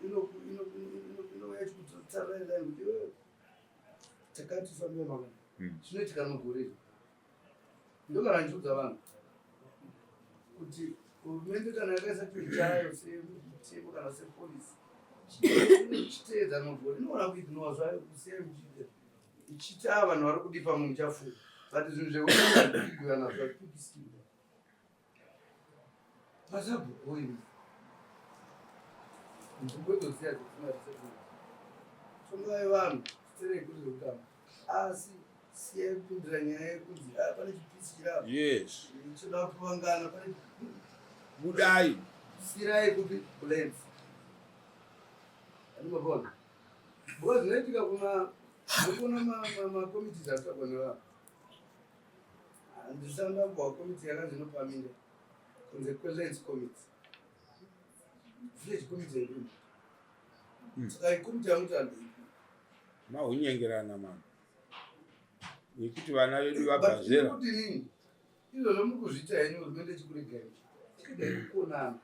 [SPEAKER 6] inouya ichikutsarira line kuti iwewe takati fambira makana. Zvinoitika rimwe gore izvo. Ndogara ndichiudza vanhu kuti hurumende kana yakaisa chinhu chayo semutemo kana sepolisi chiteedza rimwe gore inogona kuignore zvayo kusiya muchiita ichiti ava vanhu vari kudi pamwe muchafunga but zvinhu zvekuguya nazvo hazvipikisiwa pasabhuku nzvimbo idzodziya dzetinarisetongai vanhu ziterei kuri zvekutamba asi siyai kupindira nyaya yekunzi ah, pane chipisi chirapa
[SPEAKER 2] yes
[SPEAKER 6] choda kuvangana pane
[SPEAKER 2] budai
[SPEAKER 6] sirai kupi kulens andimabona Because zvinoitika kuna kuna makomiti atsvagwa nevanhu. Handisati ndambowa komiti yakanzi inopa minda kunze kwelands committee. Village committee haipindi. Saka komiti yamuti handeipi.
[SPEAKER 2] Mahunyengerana mama. Nekuti vana vedu vabva zera.
[SPEAKER 6] Kuti nini? Izvozvo muri kuzviita henyu hurumende ichikuregai. Chiregai kukonana.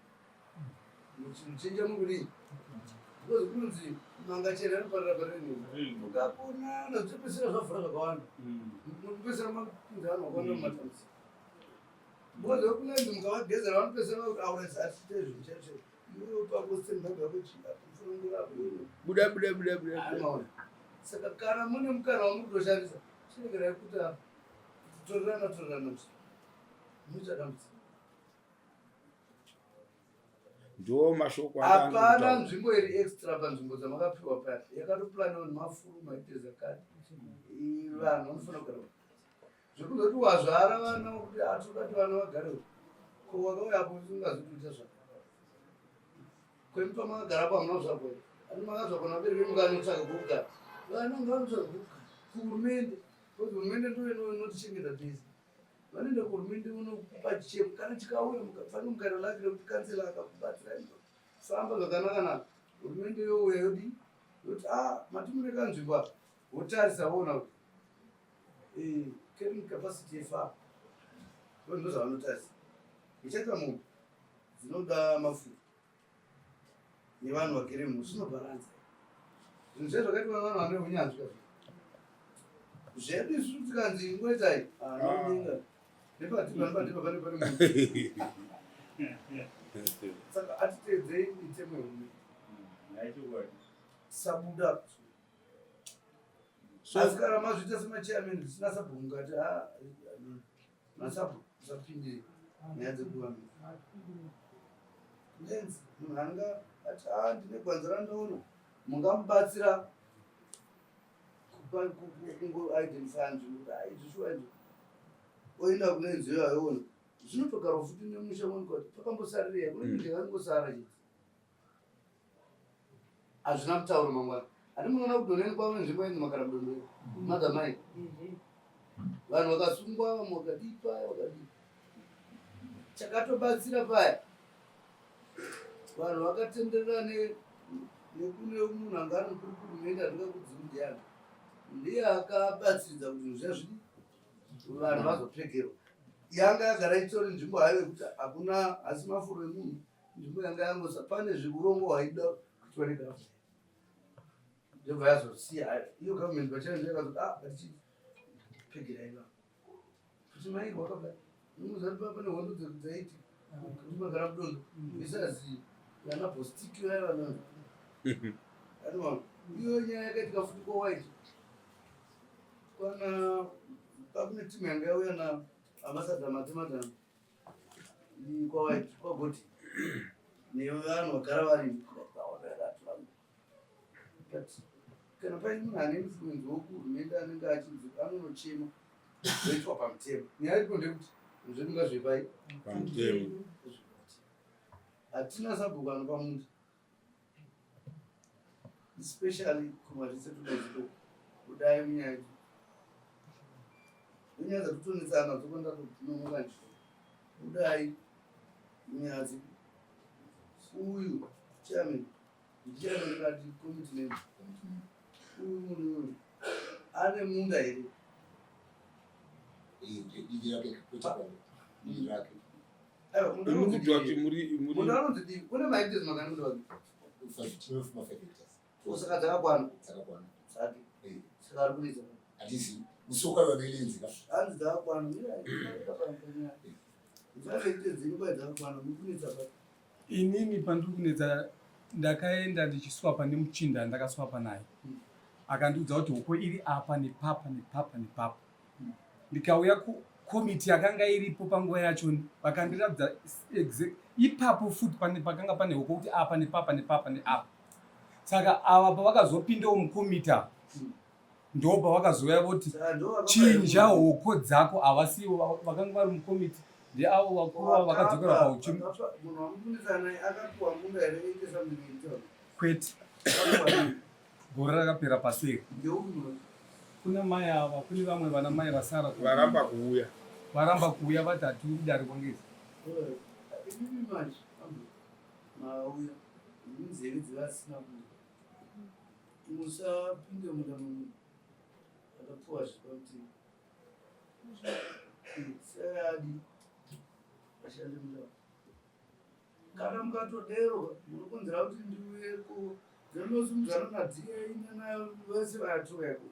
[SPEAKER 6] Muchinja mukudii? Because kunonzi manga chena anoparira parira nini. Mukakonana zvopedzisira zvavhura zvakawanda. Munopedzisira mapinza vanhu vakawanda mumatambudziko. Because vekulanzi mukavagezera vanopedzisira vakuti auresa atiite zvinhu chaizvo. Iwe pako stand up yako chii apo funungura apo.
[SPEAKER 2] Buda buda buda buda.
[SPEAKER 6] Maona. Saka kana mune mukana wamuri kutoshandisa chiregerai kuti torerana torerana muita dambudziko.
[SPEAKER 2] Ndo mashoko
[SPEAKER 6] hapana nzvimbo iri extra panzvimbo dzamakapiwa paya yakatoplaniwa nemafuru maite zakati vanhu vanofanira kugara zvekuzoti wazvara vana kuti atodati vana vagare ko wakauya apo usingazoti uita zvaka kwemi pamakagara po hamuna kuzvarwa ani makazvarwa nabereki mukanotsvaka kwekugara vana ngavanotsvaka kwekugara kuhurumende Because hurumende ndiyo inotichengeta tese. Vanoenda kuhurumende unokupa chichemo kana chikauya mukafanira mukaita laki rekuti kansela akakubatsirai famba zvakanaka naka hurumende youya yodii yoti a ah, mati mune kanzvimbo apa wotarisa voona kuti eh, carrying capacity yefarm ndo zvavanotarisa muchaita mombe dzinoda mafuta nevanhu vagere mu zvinobharanza zvinhu zve zvakaitwa nevanhu vane unyanzvi kazvo zvedu isu tikanzi ingoitai anodenga ah, nepatipa nepatipa pane pane munhu saka atiteedzei mitemo yehurumende tisabuda asi kana mazviita semachairman zvisina sabhuku mukati ah, masabhuku usapinde nyaya dzekuvanhu lenzi munhu anga ati a ah, ndine gwanza randaona mungamubatsira kungoidentifya nzvimbo kuti ah, izvi shuwa izvi oenda kune nziyo ayoona zvinotogarwa futi nemusha monika kuti pakambosarireya kune minda yakangosara chete hazvina mutauro mangwana handi munoona kudoneni kwavo nzvimbo yenzi makaramudondo mother mai vanhu vakasungwa vamwe vakadii paya vakadii chakatobatsira paya vanhu vakatenderera nekune munhu anga ari mukuru kuhurumende andingakudzii ndiani ndiye akabatsiridza kuti zvinhu zviya zvidii vanhu vazopegerwa yanga yagara itori nzvimbo hayo yekuti hakuna asi mafuro emunhu nzvimbo yanga yangosa pane zveurongwa hwaida kuitwa negavhumende ndobva yazosiya iyo gavhumende pachayo ndiyo yakazoti ah ngatichipegerai vanhu kuti mairwa wakabva unozati pa pane hondo dzaiti kuti magara mudondo isazi vana bostiki vaya vana anoma iyo nyaya yakaitika futi kwawaiti kwana pakune timu yanga yauya na ambassador matemadana. Kwagoti nevanhu vagara varimo but kana paine munhu ane influence wokuhurumende anenge achinzi anonochema zvoitwa pamutemo. Nyaya iripo ndeyekuti zvedu ngazvepai
[SPEAKER 2] pamutemo.
[SPEAKER 6] Hatina sabhuku anopa munda especially kumaresettlements kudai munyaya idzi inyaya dzatotonetsana nadzo kwandatonomuka nje kudai munyaya dzi uyu chairman ndichairman kati committee member uyu munhu uyu ane munda here
[SPEAKER 8] Divi rake kwete kwangu. Divi rake.
[SPEAKER 6] Aiwa, munda
[SPEAKER 2] Imi
[SPEAKER 6] unonzi
[SPEAKER 2] kuti wati
[SPEAKER 6] dii?
[SPEAKER 2] muri muri
[SPEAKER 6] Munda unonzi dii? Kune mahectares mangani munda wake?
[SPEAKER 8] Tinofuma 5 hectares.
[SPEAKER 6] Saka dzakakwana.
[SPEAKER 8] Dzakakwana.
[SPEAKER 6] Dzake.
[SPEAKER 8] Eh.
[SPEAKER 6] Saka ari kunetsa.
[SPEAKER 8] Hatisi. Musoka wevabelenzi ka.
[SPEAKER 6] Hanzi dzakakwana. Mirai, dzakakwana. Five hectares dzenyu kwai dzakakwana. Muri kunetsa pa.
[SPEAKER 1] Inini pandiri kunetsa ndakaenda ndichiswapa nemuchinda ndakaswapa naye akandiudza kuti hoko iri apa nepapa nepapa nepapa ndikauya kukomiti yakanga iripo panguva yacho vakandiratidza ipapo futi pane pakanga pane hoko kuti apa nepapa nepapa neapa saka ava pavakazopindawo mukomita ndo pavakazouya voti chinja hoko dzako havasivo vakanga vari mukomiti ndeavo vakuru avo vakadzokera pauchimi kwete gore rakapera paseri kuna mai ava kune vamwe vana mai vasara
[SPEAKER 2] varamba kuuya
[SPEAKER 1] varamba kuuya vati hatiuri kudare kwangezi
[SPEAKER 6] mauya nzeve dzevasina musapinde munda munhu akapuwa zvipamuti sayadi ashande munda kana mukatodero munokonzera kuti ndiuyeko dzinosimudzana naDA nana vese vayatoweko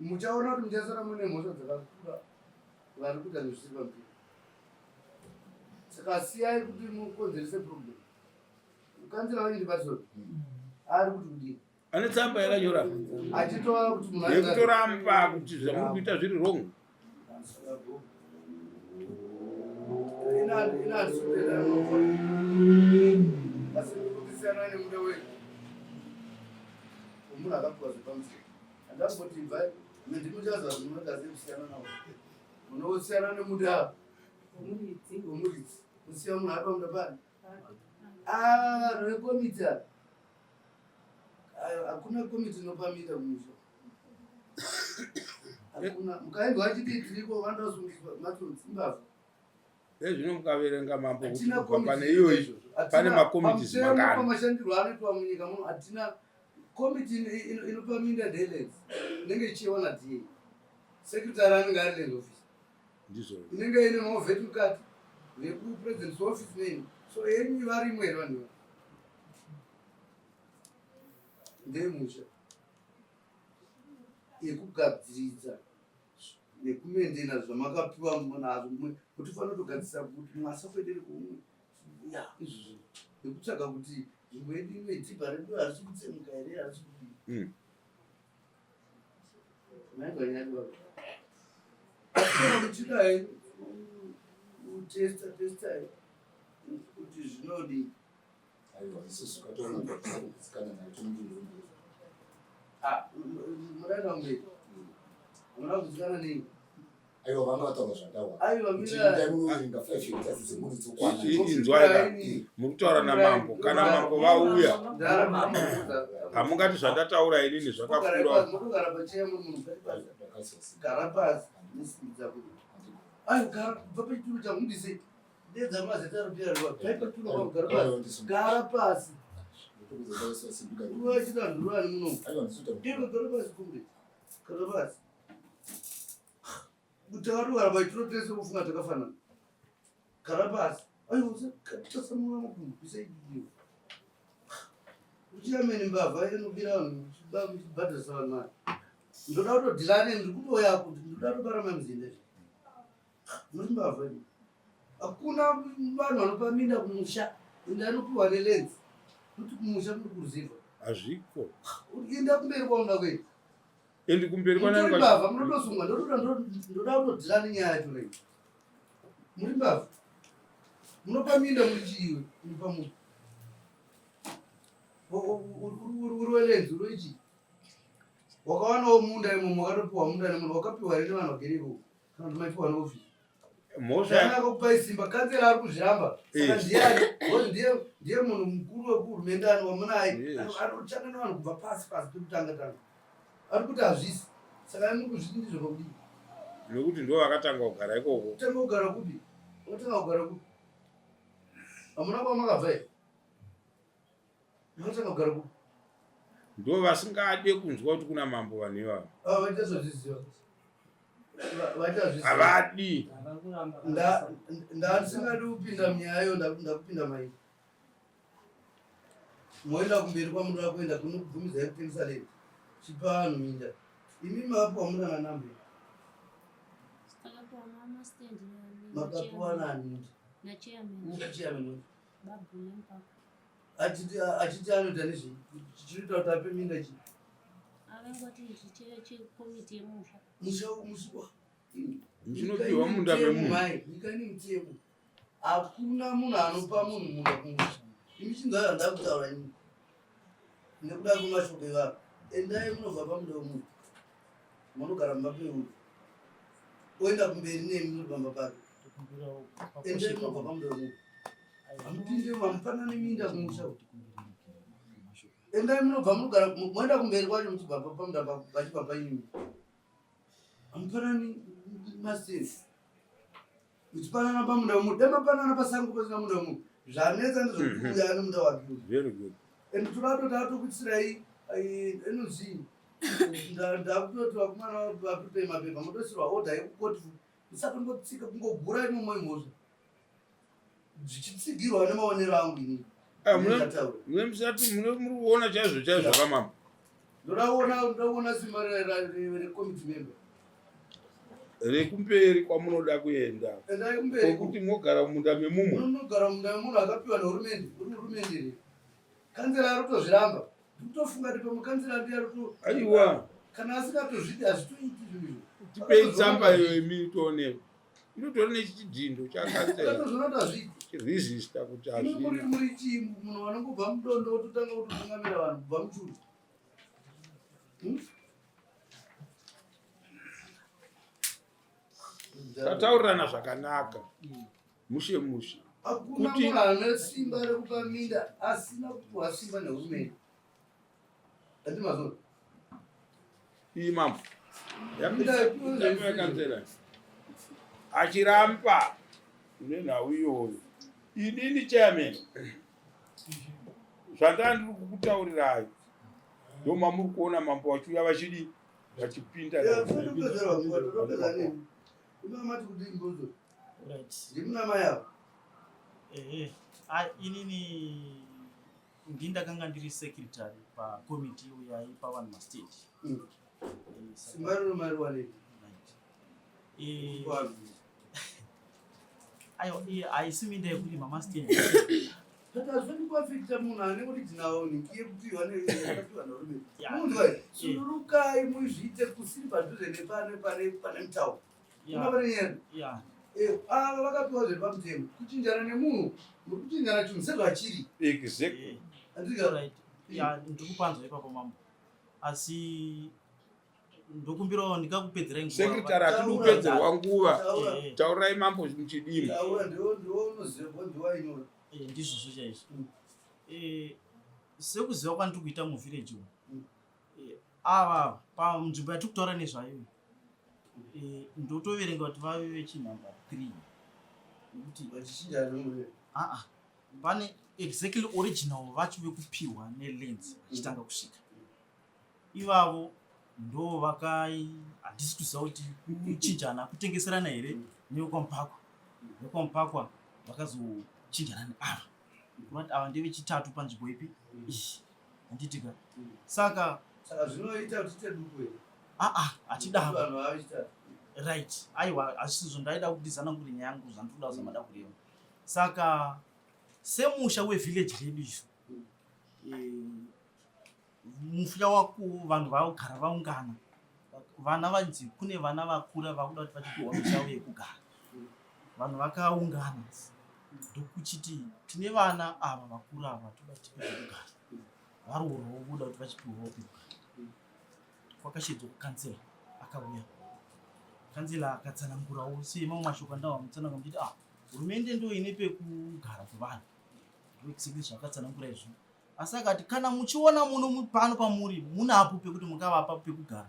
[SPEAKER 6] muchaona kuti muchasara mune mhosva dzakakura vari kuita zvisiri pamutemo saka siyai kuti mukonzerese problem kanzira wenyu ndibatsiro ari kuti kudii
[SPEAKER 2] ane tsamba yakanyora
[SPEAKER 6] achitora kuti munhu
[SPEAKER 2] yekutoramba kuti zvamuri kuita zviri wrong
[SPEAKER 6] asiyana nemuda wenyu munhu akapuwa zvepamusoro andamboti ibvai ndinochaza munoda sei kusiyana nawo munosiyana nemuda wemuridzi kusiya munhu ari pamuda pani vanhu vekomiti ava hakuna komiti inopamira kumusha hakuna mukaendwa achiti tiriko vanoda kusungiswa matsotsi imbavha
[SPEAKER 2] Ezvino mukaverenga mambo kuti
[SPEAKER 6] hatina
[SPEAKER 2] kubva pane
[SPEAKER 6] komiti
[SPEAKER 2] iyoyi
[SPEAKER 6] izvozvo.
[SPEAKER 2] pane
[SPEAKER 6] Hatina-
[SPEAKER 2] makomitis
[SPEAKER 6] pamutemo
[SPEAKER 2] mangani
[SPEAKER 6] pamashandirwo anoitwa munyika muno hatina komiti inopa minda ndeyelands inenge ichiwa naDA secretary anenge ari land office
[SPEAKER 2] ndizvo
[SPEAKER 6] inenge ine maovheti mukati vekupresident's office neni so yenyu varimo here vanhu ava ndeyemusha yekugadziridza nekumendena zvamakapiwa nazvo mutifanira kutogadzirisa kuti mwasakwedere kuumwe ya izvozvo nekutsvaga kuti nzvimbo yedu ino idzibva redu harisi kutsemuka here harisi kudii maigwa nyaya baba muchidai kutesta testai kuti zvinodii
[SPEAKER 8] Aiwa, isusu katoona kusikana naye tomuti
[SPEAKER 6] Ah, mudaida mberi hamuna kuzikanwa nei
[SPEAKER 8] Aiwa, vanga vataura zvataura.
[SPEAKER 6] Aiwa,
[SPEAKER 8] Kuti
[SPEAKER 6] mira.
[SPEAKER 8] ndai munoverenga 5 hectares dzemhuri dzokwana.
[SPEAKER 2] Inzwai ka muri kutaura namambo kana mambo vauya hamungati zvandataura inini zvakakura
[SPEAKER 6] mukugara pacheya muri munhu gari pasi
[SPEAKER 8] Ndakazwa
[SPEAKER 6] gara pasi nesimbi dzako ayo gara kubva pachituro changu ndise dedza mazita aripira riwa gai pachituro pangu gara pasi gara pasi unochita ndurani muno iwe gara pasi kumbe gara pasi takatogara pachituro tese kufunga takafanana gara pasi ayo tasamura makumbo bvisa idiyo uchiyamene mbavha inobira vanhu muchibhadharisa vanhu mari ndoda kutodhilane ndiri kutouya kuti ndoda kutobara mamuzinda izvi muri mbavha imi hakuna vanhu vanopa minda kumusha inda anopiwa nelenzi kuti kumusha muri kuruzivha
[SPEAKER 2] hazviko
[SPEAKER 6] inda kumberi kwaunoda kuenda
[SPEAKER 2] endi kumberi
[SPEAKER 6] mutori mbavha munotosungwa ndotoda ndoda kutodhila nenyaya yacho nei muri mbavha. Munopa minda muri chiiwe, munopa munhu. Uri welenzi, uri wechii? Wakawanawo munda imomo, wakatopiwa munda nemunhu, wakapiwa here nevanhu vagere ikoko? Kana kuti maipiwa neofisi?
[SPEAKER 2] Mhosva
[SPEAKER 6] akakupai simba, kanzela ari kuzviramba. Saka ndiyani? Because ndiye ndiye munhu mukuru wekuhurumende ani wamunaye. Anoshanda nevanhu kubva pasi pasi pekutanga tanga. Ari kuti hazvisi. Saka imi kuzviti ndizvo pakudii?
[SPEAKER 2] Nekuti ndivo vakatanga kugara ikoko.
[SPEAKER 6] Kutanga kugara kupi? Vakatanga kugara kupi? Hamuna kwamakabva here? Vakatanga kugara kupi?
[SPEAKER 2] Ndivo vasingade kunzwa kuti kuna mambo vanhu ivavo.
[SPEAKER 6] Ah, vaita zvazviziva. Vaita zviziva.
[SPEAKER 2] Havadi.
[SPEAKER 6] Ndandisingadi kupinda munyaya iyo ndakupinda mairi. Moenda kumberi kwamunoda kuenda kunokubvumidzai kutengesa lady. Chipa vanhu minda. Imi makapiwa munda nanambe. Makapiwa nani? Nachairman. Achiti achiti anoita nezvei? Chinoita kuti ape minda chii?
[SPEAKER 7] Avangoti chekomiti yemusha.
[SPEAKER 6] Musha musha.
[SPEAKER 2] Muchinopiwa munda memunhu.
[SPEAKER 6] Mai, nyika ine mutemo. Hakuna munhu anopa munhu munda kumusha. Imi chinzwai zvandakutaura ini. Nekuda kwemashoko evanhu. Endai munobva pamunda wemunhu. Munogara mumba peuyu. Oenda kumberi nemi muri pamba pake. Endai munobva pamunda wemunhu. Hamupinde hamupanani minda kumusha. Endai munobva munogara moenda kumberi kwacho muchibva pamunda vachibva paimi. Hamupanani masesi. Muchipanana pamunda wemunhu. Dai mapanana pasango pasina munda wemunhu. Zvanetsa ndezvekuti uyu ane munda wake.
[SPEAKER 2] Very good.
[SPEAKER 6] And toda kutoti atokutsirai inozii ndakutoti vakomana vaprepare mapepa motosirwa order yekukoti musatombotsika kungogura imomo imhosva zvichitsigirwa nemaonero angu ini.
[SPEAKER 2] Ah, mune musati mune muri kuona chaizvo chaizvo kamambo.
[SPEAKER 6] Ndoda kuona ndoda kuona simba recommittee member.
[SPEAKER 2] Rekumberi kwamunoda kuenda.
[SPEAKER 6] Endai kumberi.
[SPEAKER 2] Kwekuti mogara mumunda memumwe.
[SPEAKER 6] Munogara mumunda memunhu akapiwa nehurumende. Uri hurumende here? Kanzera ari kutozviramba. Ndikutofunga kuti pamwe kanzera ndiye ari kuto
[SPEAKER 2] Aiwa.
[SPEAKER 6] Kana asingatozvidi hazvitoiti zvinhu izvo.
[SPEAKER 2] Tipei tsamba iyo imi tione. Inotori nechidhindo chakansela.
[SPEAKER 6] Akatozviona kuti hazviiti.
[SPEAKER 2] Chiresista kuti
[SPEAKER 6] Imi muri
[SPEAKER 2] hazvina.
[SPEAKER 6] muri chii munhu vanongobva mudondo wototanga kutotungamira vanhu kubva muchuru.
[SPEAKER 2] Tataurirana zvakanaka. Mushe mushe.
[SPEAKER 6] Hakuna
[SPEAKER 2] Kuti-
[SPEAKER 6] munhu ane simba rekupa minda asina kupiwa simba nehurumende. Ati mazona.
[SPEAKER 2] Iyi mambo. Yakansela. Achiramba nenhau iyoyo. Inini chairman. Zvandanga ndiri kukutaurirai. Ndomamuri kuona mambo vachiuya vachidii vachipinda.
[SPEAKER 6] Ya, tinotopedzerwa nguva, totopedza nini? Imi mati kudii mbuzo?
[SPEAKER 5] Right.
[SPEAKER 6] Ndimuna mai ava.
[SPEAKER 5] Ehe. Ah, inini ndindakanga ndiri secretary pakomiti iyo yaipa vanhu mastage.
[SPEAKER 6] Simba rino mariwanepi?
[SPEAKER 5] Right. Aiwa, iye haisi minda yekurima mastand.
[SPEAKER 6] Saka hazvidi kuafekita munhu ane original ningi yekupiwa neyakapiwa nehurumende. Munhu vai, sudurukai muzviite kusiri padhuze nepane pane pane mutauro. Kuna pane nyaya. Ava vakapiwa zviri pamutemo. Kuchinjana nemunhu, muri kuchinjana chinhu sezvachiri.
[SPEAKER 2] Exactly.
[SPEAKER 6] Andika.
[SPEAKER 5] Right. Ya, ndiri kupanzwa ipapo mambo. Asi ndokumbirawo ndingakupedzerai nguva.
[SPEAKER 2] Secretary hatidi kupedzerwa nguva.
[SPEAKER 6] Taura.
[SPEAKER 2] Taurai mambo muchidimbu.
[SPEAKER 6] Taura ndiwo ndiwo unoziva kuti ndiwo ainyora.
[SPEAKER 5] Ndizvozvo chaizvo. Sekuziva kwandiri kuita muvillage umu. Ava panzvimbo yatiri kutaura nezvayo ndotoverenga kuti vave vechinhamba 3. Nekuti
[SPEAKER 6] vachichinja nomwe.
[SPEAKER 5] Ah ah. Pane exactly original vacho vekupiwa nelens vachitanga kusvika. Ivavo ndo vakai handisi kuziva kuti kuchinjana kutengeserana here nevekwaMupakwa. VekwaMupakwa vakazochinjana neava. Kureva ava ndevechitatu panzvimbo ipi? Iyi. Handiti ka? Saka
[SPEAKER 6] Saka zvinoita kuti tiite duku here?
[SPEAKER 5] Ah ah, hatidaro.
[SPEAKER 6] Vanhu vave chitatu.
[SPEAKER 5] Right. Aiwa, hazvisizvo ndaida kuti ndizanangure nyaya yangu zvandiri kuda kuzama da kureva. Saka semusha wevillage redu isu musha wako vanhu vagara vaungana vana vanzi kune vana vakura vakuda kuti vachipiwa misha yekugara. Vanhu vakaungana. Ndokuchiti tine vana ava vakuru ava toda kuti tipe pekugara. Varoorwawo voda kuti vachipiwawo pekugara. Kwakashedzwa kukansela akauya. Kansela akatsanangurawo semamwe mashoko andawa mutsanangura muchiti ah hurumende ndo ine pekugara kwevanhu. Ndoexactly zvakatsanangura izvo. Asi akati kana muchiona muno pano pamuri munapo pekuti mungavapa pekugara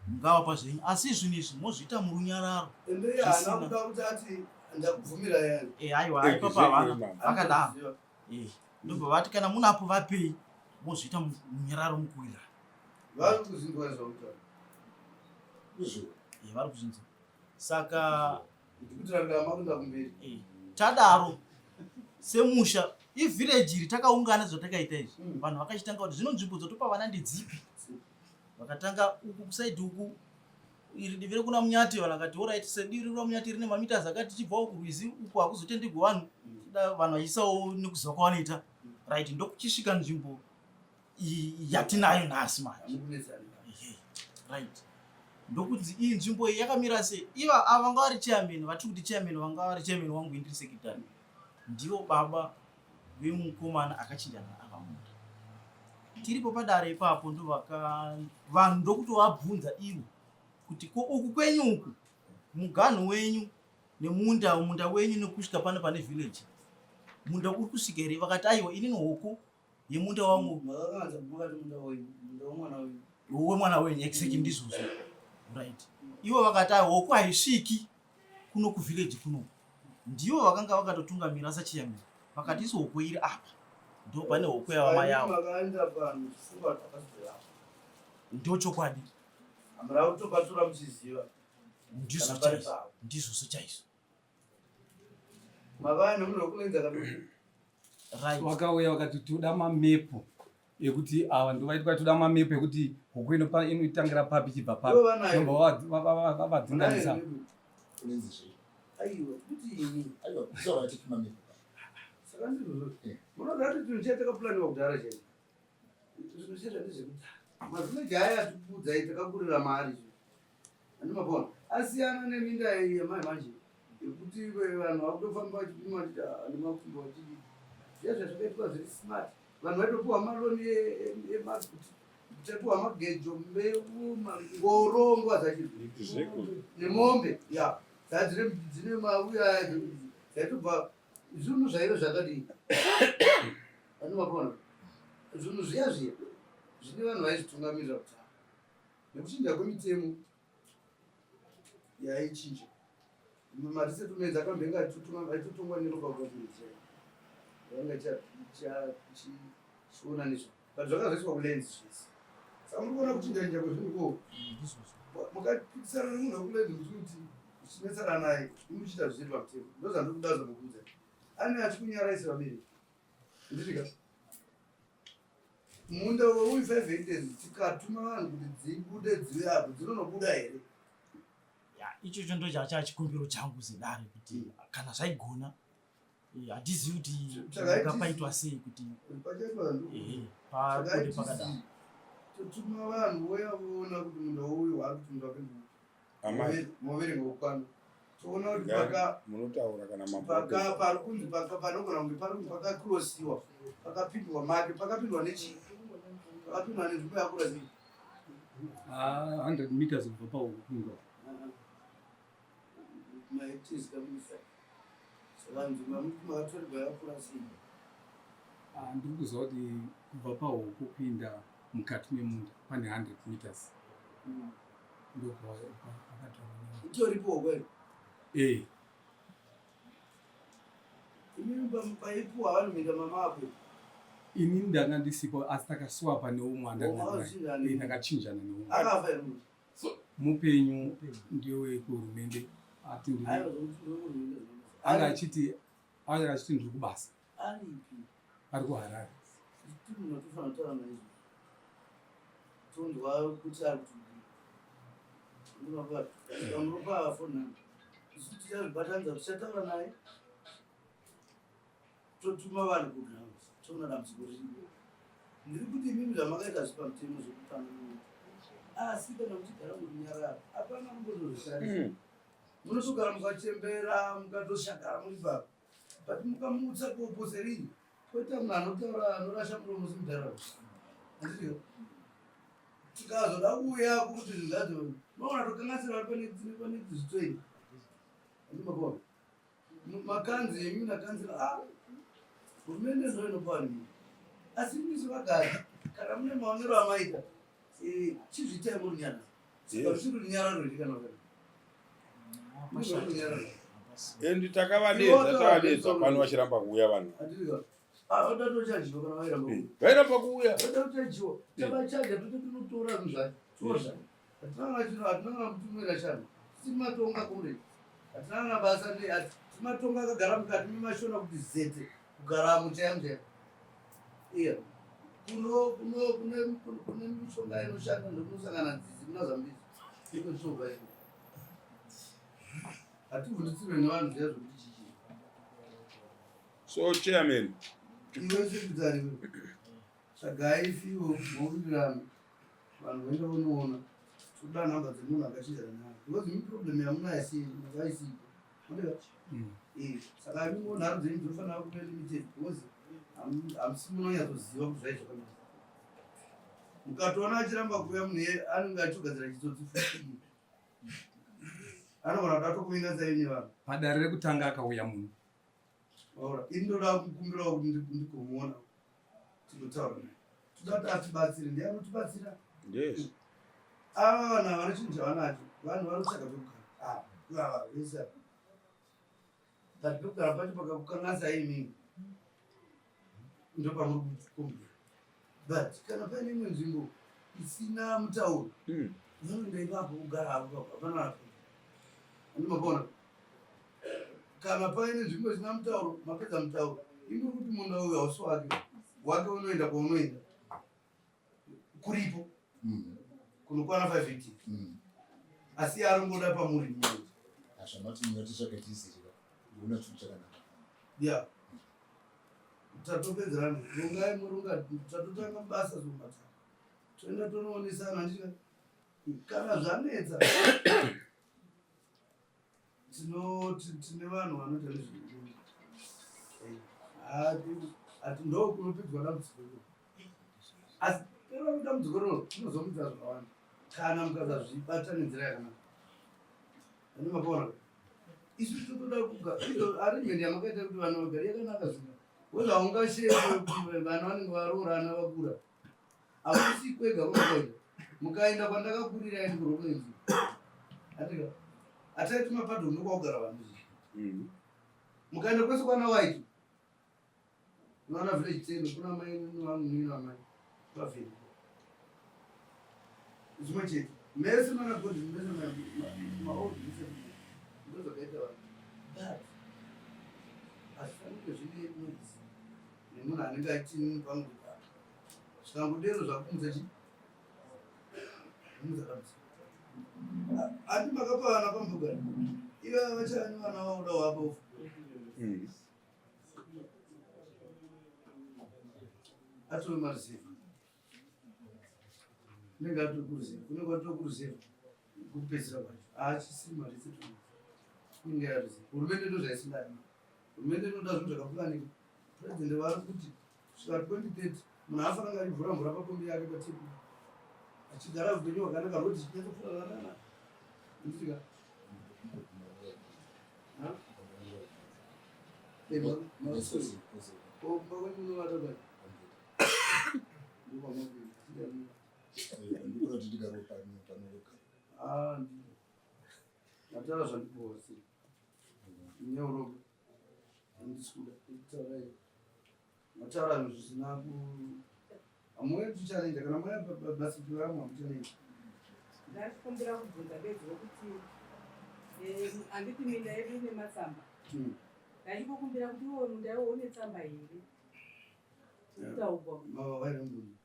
[SPEAKER 5] mungavapa zvenyu asi zvinhu izvi mozviita murunyararo.
[SPEAKER 6] Ende haana kuda kuti ati ndakubvumira yani.
[SPEAKER 5] Eh aiwa ipapa havana vakadaro. Eh ndobva vati kana munapo vapei mozviita munyararo mukuwirana.
[SPEAKER 6] Vari kuzinzwa zvautaura.
[SPEAKER 5] Eh vari kuzvinzwa. Saka
[SPEAKER 6] eh,
[SPEAKER 5] tadaro semusha ivhireji iri takaungana zvatakaita izvi hmm. vanhu vakachitanga kuti zvino nzvimbo dzotopa vana ndedzipi vakatanga uku kusaidi uku iri divi rekuna munyati vanhu vakati orit sedivi rekuna munyati rine mamita zakati tichibvawo kurwizi uku hakuzotendigwe vanhu hmm. vanhu vachiisawo nekuziva kwavanoita right ndokuchisvika nzvimbo yatinayo nhasi manje right ndokunzi iyi nzvimbo iyi yakamira sei iva ava vanga vari chairman vatiri kuti chairman vanga vari chairman wangu indiri secretary ndivo baba vemukomana akachinjana ava munda tiripo padare ipapo ndovaka vanhu ndokutovabvunza ivo kuti ko uku kwenyu uku muganhu wenyu nemunda munda wenyu nekusvika pano pane village munda uri kusvika here vakati aiwa inini hoko yemunda wangu wemwana wenyu exactly ndizvozvo right ivo vakati hoko haisviki kuno kuvillage kuno ndivo vakanga vakatotungamira sachiyamira vakati isu hoko iri apa ndo pane hoko yavama yavo ndo chokwadi ndizvozvo chaizvo
[SPEAKER 1] Right. Wakauya wakati toda mamepu ekuti ava ndovaitwa toda mamepu ekuti huku inotangira papi ichibva papi nobva vavadzinganisa
[SPEAKER 6] Mazimage aya atikuudzai takakurira maari Andimapona asiyana neminda yemai manje yekuti vanhu vakutofamba vachipima vachiti ah, nemakumbo vachidii zviya zvazvakaitwa zviri smart vanhu vaitopiwa maloni emaguti tapiwa magejo mbeu ngoro nguva dzacho nemombe ya dzadzine dzine mauya dzaitobva zvinhu zvaive zvakadii andimapona zvinhu zviya zviya zvine vanhu vaizvitungamirira kuti Nekuchinja kwemitemo yaichinja maresettlements akambenge aitotongwa nelocal government chaiyo yanga ichiona nezva but zvakazoiswa kulands zvese saka muri kuona kuchinja chinja kwezvinhu ko mukapikisana nemunhu wekulands muchi kuti uchinetsana naye imuchiita zvisiri pamutemo ndozvandiri kuda zvomukuudza ane achikunyaraisa vabereki ndizvika Munda weuyu 5 hectares tikatuma vanhu kuti dzibude dzive apo dzinonobuda here?
[SPEAKER 5] Ya, ichocho ndo chacha chikumbiro changu sedare kuti mm. kana zvaigona eh, hatizivi kuti paitwa sei kuti
[SPEAKER 6] pabude pakadaro. Totuma vanhu voya voona kuti munda uyu waari kuti munda wake
[SPEAKER 2] Amai.
[SPEAKER 6] Moverenga kukwana. Toona kuti paka
[SPEAKER 2] munotaura kana mambo.
[SPEAKER 6] Paka pari kunzi paka panogona kunge pari kunzi pakakrosiwa pakapindwa make pakapindwa nechii pakapindwa nenzvimbo yakura sei?
[SPEAKER 1] Ah, 100 meters kubva paupindwa.
[SPEAKER 6] Maitisi kamisa. Saka nzvimbo makatorerwa yakura sei?
[SPEAKER 1] Ah, ndiri kuziva kuti kubva pahuku kupinda mukati memunda pane 100 meters. Mm.
[SPEAKER 6] Itoripo kweli?
[SPEAKER 1] Eh.
[SPEAKER 6] Imi paipuwa vanhu minda mama apo.
[SPEAKER 1] Ini ndanga ndisipo asi takaswapa neumwe andakachinjana neumwe.
[SPEAKER 6] Akafa here munhu?
[SPEAKER 1] Mupenyu ndiyo wekuhurumende ati ndiri. Anga achiti anga achiti ndiri kubasa.
[SPEAKER 6] Aripi?
[SPEAKER 1] Ari kuHarare.
[SPEAKER 6] Tinotofanira kutaura naye izvozvo. Tonzwa kuti ari kuti Munopa phone number. Isu tichazvibatanidza tichataura naye. Totuma vanhu kuground. Toona dambudziko riripo. Ndiri kuti imimi zvamakaita zviri pamutemo zvekupana munhu. Asi kana muchigara murunyararo hapana anombozozvishandisa. Munotogara mukachembera mukatoshagara muri papa. But mukamutsa kuoposerii poita munhu anotaura anorasha muromo semudhara. Handiti tikazoda kuuya kuti zvinhu zvacho maona tokanganisira vari pane pane zvitsvene. Handiti mapona. Makanzi imi nakanzira ah hurumende ndo inopa vanhu asi imi sevagari kana mune maonero amaita eh, chizviitai murunyararo. Saka rusiri runyararo here kana kana? Runyararo.
[SPEAKER 2] And takavadeedza tavadeedza pano vachiramba kuuya vanhu.
[SPEAKER 6] Ah, vatochajiwa kana vairamba kuuya.
[SPEAKER 2] Eh, vairamba kuuya.
[SPEAKER 6] Vatochajiwa. Tavachaja tote tinotora zvinhu zvacho. Tozva. Hatina chino hatina kana mutumira shanu. Simatonga kure. Hatina kana basa ne simatonga akagara mukati memashona kuti zete kugara muchaya muchaya. Iya. Kuno kuno kune kune mishonga inoshanda ndokunosangana nzizi kuna Zambezi. Iko zvinobva iko. Hativhundutsirwe nevanhu zviya zvekuti chichi.
[SPEAKER 2] So chairman.
[SPEAKER 6] Iwe sekutari. Tsvagai fiwo mowirirana. Vanhu voenda vonoona. Toda nhamba dzemunhu akachinjana naye. Because imi problem yamunayo si ngaisipo. Mondeka? Mm. Eh, saka imi nharo dzenyu dzinofanira kuve limited because hamusi munonyatsoziva kuti zvai zvakamira. Mukatoona achiramba kuuya munhu iye anenge achigadzira chitsotsi futi. Anogona kuda tokuvinga saini nevanhu.
[SPEAKER 1] Padare rekutanga akauya munhu.
[SPEAKER 6] Ora, ini ndoda kukumbirawo kuti ndigomuona tinotaura naye. Toda kuti atibatsire, ndiye anotibatsira.
[SPEAKER 2] Yes.
[SPEAKER 6] Ava vanhu havana chinhu chavanacho, vanhu vanotsvaga pekugara. Ah, ivava vese ava. But pekugara pacho pakakukanganisai imimi ndopamuri kukumbira. But kana paine imwe nzvimbo isina mutauro, vanoenda ipapo kugara havo ipapo, hapana apo. Andimapona. Kana paine nzvimbo isina mutauro, mapedza mutauro. Imi muri kuti munda uyu hausi wake, wake unoenda kwaunoenda. Kuripo. Kunokwana 550. Asi arongoda pamuri manje.
[SPEAKER 8] Azvamati munoti zvakaitizirira. Ndikuona chinhu chakanaka.
[SPEAKER 6] Yeah. Tatopedzerana. Rongai murunga tatotanga basa zvomataka. Toenda tonoonesana handiti kana zvanetsa tino tine vanhu vanoita nezvemitombo. Ati ndo kunopedzwa dambudziko iroro. Asi pero dambudziko iroro rinozomutsa zvakawanda kana mukasazvibata nenzira yakanaka. Ane makaona isu totoda kuga iyo arrangement yamakaita kuti vanhu vagare yakanaka zvino. Weza haungashepe vana vanenge varoorana vakura. Hakusi kwega kwamakaenda. Mukaenda kwandakakurira ini kuRocklands. Atika. Ataiti mapadho ndokwakugara vanhu izvi. Mukaenda kwese kwana White. Kuna village 10 kuna mai vangu amai. Pavhiri. Zvimwe chete. Mese mana God mese ma old mese. Ndozvakaita vanhu. But hazvifanike zvine noise nemunhu anenge achiti pangu zvikangodero zvakumutsa chi kumutsa dambudziko. Andi makapa vana pambogara. Ivo vachava nevana vauda wapa Atove maruzevha. Unenge atove kuruzevha. Unenge watove kuruzevha kupedzisira kwacho. Haachisiri maresettlement. Inenge yaruzevha. Hurumende ndozvaisingadi. Hurumende inoda zvinhu zvakapuranika. President vari kuti kusvika 2030 munhu afanira kunge achivhura mvura papombi yake patepu. Achigara upenyu hwakanaka rodi ichinyatso zvakanaka. Handiti ka? Ha? Eh, Ko kumba kwenyu munovata pai? Ndokwamakuenda.
[SPEAKER 8] Ndikuda kuti ndigare pano panogara.
[SPEAKER 6] Ah, ndizvo. Ndataura zvandipowa sei. Neurombo. Handisi kuda kutaura iyo. Mataura zvinhu zvisina ku hamuuye kuchallenge kana mauya basa vamwe hamuchallenge.
[SPEAKER 9] Ndakumbira kubvunza bedzi wekuti handiti minda yedu ine matsamba. Ndachikukumbira kuti iwo munda iwo une tsamba here? Kutaurwa.
[SPEAKER 6] Mava vaine mubvunzo.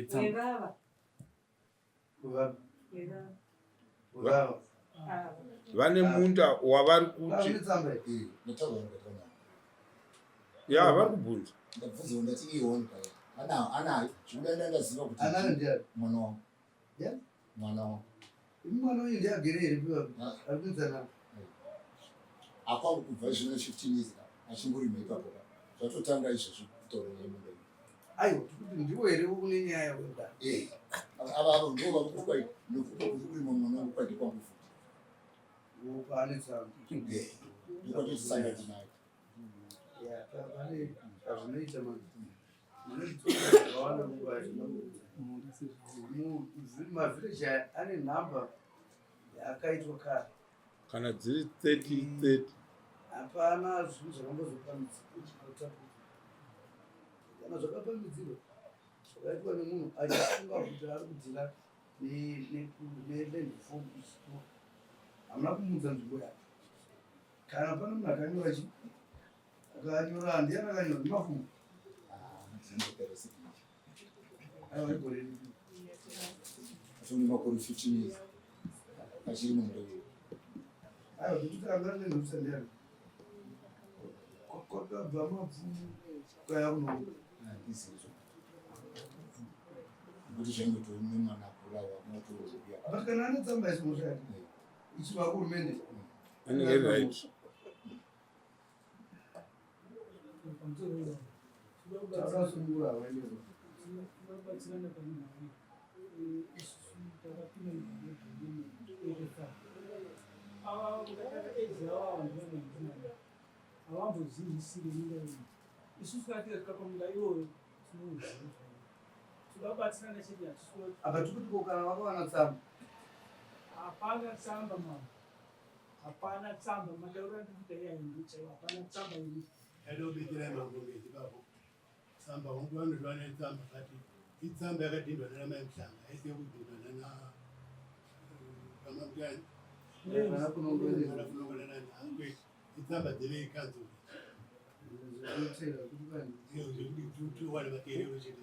[SPEAKER 1] Tsamba.
[SPEAKER 9] Wevava.
[SPEAKER 6] Kuvava.
[SPEAKER 9] Wevava.
[SPEAKER 6] Kuvava.
[SPEAKER 9] Ava.
[SPEAKER 2] Vane munda wavari kuti
[SPEAKER 6] Vane tsamba here?
[SPEAKER 8] Eh, ndataura ndataura.
[SPEAKER 2] Ya, vari kubvunza.
[SPEAKER 8] Ndabvunza ndati iye one kaya. Anayo, anayo. Zvikuda ndaziva kuti
[SPEAKER 6] Anayo ndiani?
[SPEAKER 8] Mwana wangu.
[SPEAKER 6] Yeah?
[SPEAKER 8] Mwana wangu.
[SPEAKER 6] Imi mwana uyu ndiye agere here piwa? Ari kunzana.
[SPEAKER 8] Akwangu kubva zvino 15 years achingorima ipapo ka. Zvatotanga izvozvo kutaura nyaya yemunda iyi.
[SPEAKER 6] Aiwa, tikuti ndiwo here une nyaya wemudare?
[SPEAKER 8] Eh. Ava ava ndivo vakukupa nekupa kurima mwana wangu kwake kwangu futi.
[SPEAKER 6] Pane tsamba.
[SPEAKER 8] Eh. Ndokwatisangana naye.
[SPEAKER 6] Yeah, pane zvinoita manje. Munozvitsvaka nguva yacho. Mavhireji aya ane nhamba yakaitwa kare.
[SPEAKER 2] Kana dziri 30 30.
[SPEAKER 6] Hapana zvinhu zvakambozopamhidzirwa. Kana zvakapamhidzirwa zvakaitwa nemunhu achifunga kuti ari kudzira neland reform isipo. Hamuna kumudza nzvimbo yacho. Kana pane munhu akanyora chi akanyora ndiani akanyora ndimafumu. Aiwa igore ripi?
[SPEAKER 8] Atone makore 15 years achiri mumunda uyu.
[SPEAKER 6] Aiwa zvekuti anga nenhupisa ndiani? Kwakabva mapfumo kwaya kuno.
[SPEAKER 8] Handizizvo. Nekuti zvaingotori nemwana akura wakunotoziva.
[SPEAKER 6] But kana ane tsamba yesimosva yake ichibva kuhurumende.
[SPEAKER 2] Anenge right.
[SPEAKER 6] Takasungura vaende.
[SPEAKER 10] Tinobatsirana panhau isusu takapinda ava age yavo ava ndivanainai havambozivisire minda iyi isusu kana tikasvika pamunda iwoyo tinouziva toda kubatsirana chete hatisi
[SPEAKER 6] Apa tikuti ko kana vakawana tsamba.
[SPEAKER 10] hapana tsamba mama hapana tsamba matauriro andiri kuita iyayo ndochaiwo hapana tsamba iri
[SPEAKER 4] Yadobetsera mangomezi ipapo. Tsamba wangu vanoti vane tsamba but itsamba yakadhindwa nana mai Muhlanga haisi yekudhindwa nana vamamutani.
[SPEAKER 6] Vana kunongona.
[SPEAKER 4] Vana kunongona nani kwete. Itsamba dzevekanzuru.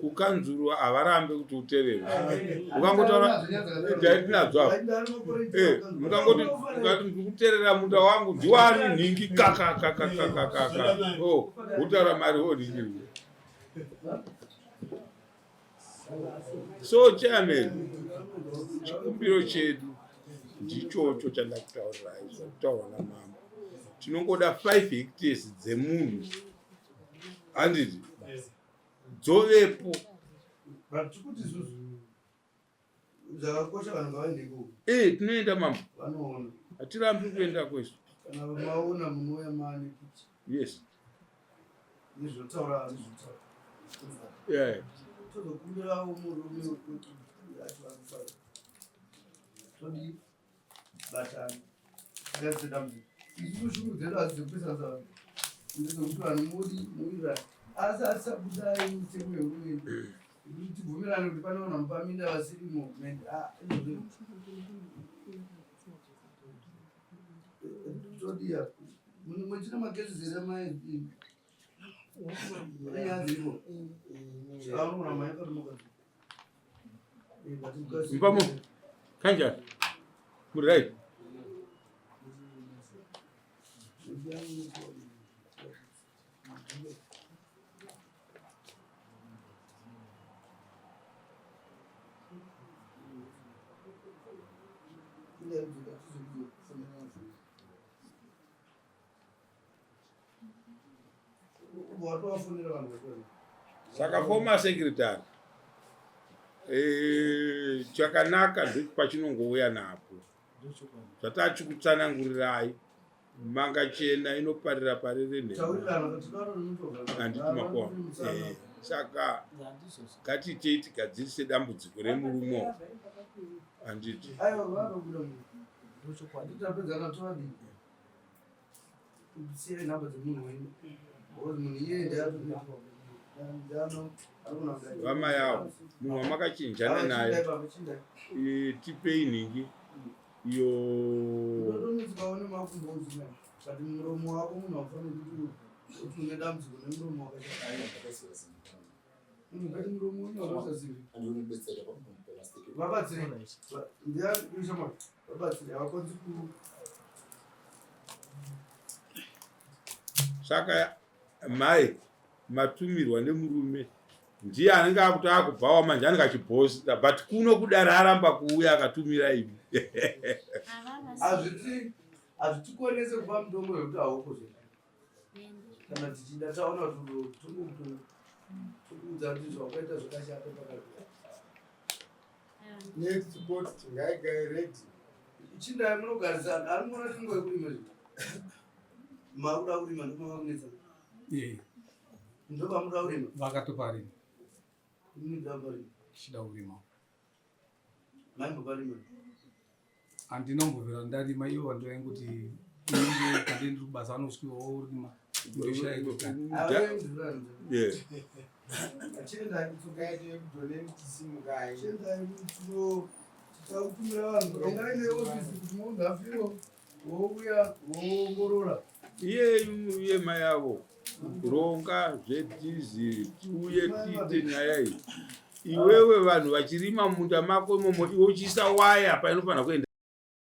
[SPEAKER 2] Kukanzuru havarambe kuti utererwe. Ukangotaura taitinadzo apo. Eh, mukangoti ukati ndiri kuterera munda wangu ndiwani nhingi kakakakakakaka. Oh, wotaura mari woningirwa. So chairman, chikumbiro chedu ndichocho chandakutaurirai zvakutaurwa namambo. Tinongoda 5 hectares dzemunhu handiti dzovepo.
[SPEAKER 6] But tikuti isusu zvakakosha vanhu ngavaende ikoko.
[SPEAKER 2] Eh, tinoenda mambo.
[SPEAKER 6] Vanoona.
[SPEAKER 2] Hatirambi kuenda kwesu.
[SPEAKER 6] Kana maona munouya maane picha.
[SPEAKER 2] Yes.
[SPEAKER 6] Nezvinotaura nezvinotaura.
[SPEAKER 2] Yeah.
[SPEAKER 6] Tozokumbirawo murume wekuti acho arikufara. Todii? Batana. Ngatiite dambudziko. Isusu shungu dzedu hadzi dzekupesanisa vanhu. Ndezvekuti vanhu mudi muwirirane. Asi atisabudai mitemo yehurumende. Kuti tibvumirane kuti pane vanhu vanopa minda vasiri muhurumende. Ah, izvozvo. Todiya. Muchine makesi here mai? Pane nyaya dziripo. Aunogona mai pari mukadzi.
[SPEAKER 2] Mpamo. Kanjani? Muri right? Saka former secretary eh, chakanaka ndopachinongouya napo zvatachikutsanangurirai manga chena inoparira parere nhema handiti makoa eh, saka ngatiitei tigadzirise dambudziko remurume uyu handiti vamai avo munhu wamakachinjana naye eh, tipei nhingi iyo
[SPEAKER 6] muromo wako munhu haufaniri kuti une dambudziko nemuromo wakashata munhu muromo wenyu hausazivi vabatsire vabatsire havakwanisi ku
[SPEAKER 2] saka mai matumirwa nemurume ndiye anenge akuti akubvawa manje anenge achibhosta but kuno kudara aramba kuuya akatumira ivi
[SPEAKER 6] hazviti. Hazvitikonese kupa mutongo wekuti hauko zve. Kana tichida taona kuti tongokutonga. Tokuudza kuti zvawakaita zvakashata pakati.
[SPEAKER 3] Next court ngaigare ready.
[SPEAKER 6] Chindai munogarisana, ari muona tingo yekurima zve. Makuda kurima ndomakunetsa.
[SPEAKER 1] Eh.
[SPEAKER 6] Ndopamuda kurima.
[SPEAKER 1] Vakatoparima.
[SPEAKER 6] Munoda kurima.
[SPEAKER 1] Tichida kurima.
[SPEAKER 6] Maimboparima.
[SPEAKER 1] Handinombobvira ndarima ivo vanhu vaingoti inenge kande ndiri kubasa vanosvika vorima ndoshaya kuti
[SPEAKER 2] Yeah.
[SPEAKER 6] Chiendai
[SPEAKER 3] Ngaite kudoneni tisimukai.
[SPEAKER 6] Chiendai tichakutumira vanhu. Endai neofisi kuti munhu afiwo wouya woongorora.
[SPEAKER 2] Iyeyu iye mai avo ronga zvedhiziri tiuye tiite nyaya iyi. Iwewe vanhu vachirima mumunda mako imomo iwe uchiisa waya painofanira kuenda.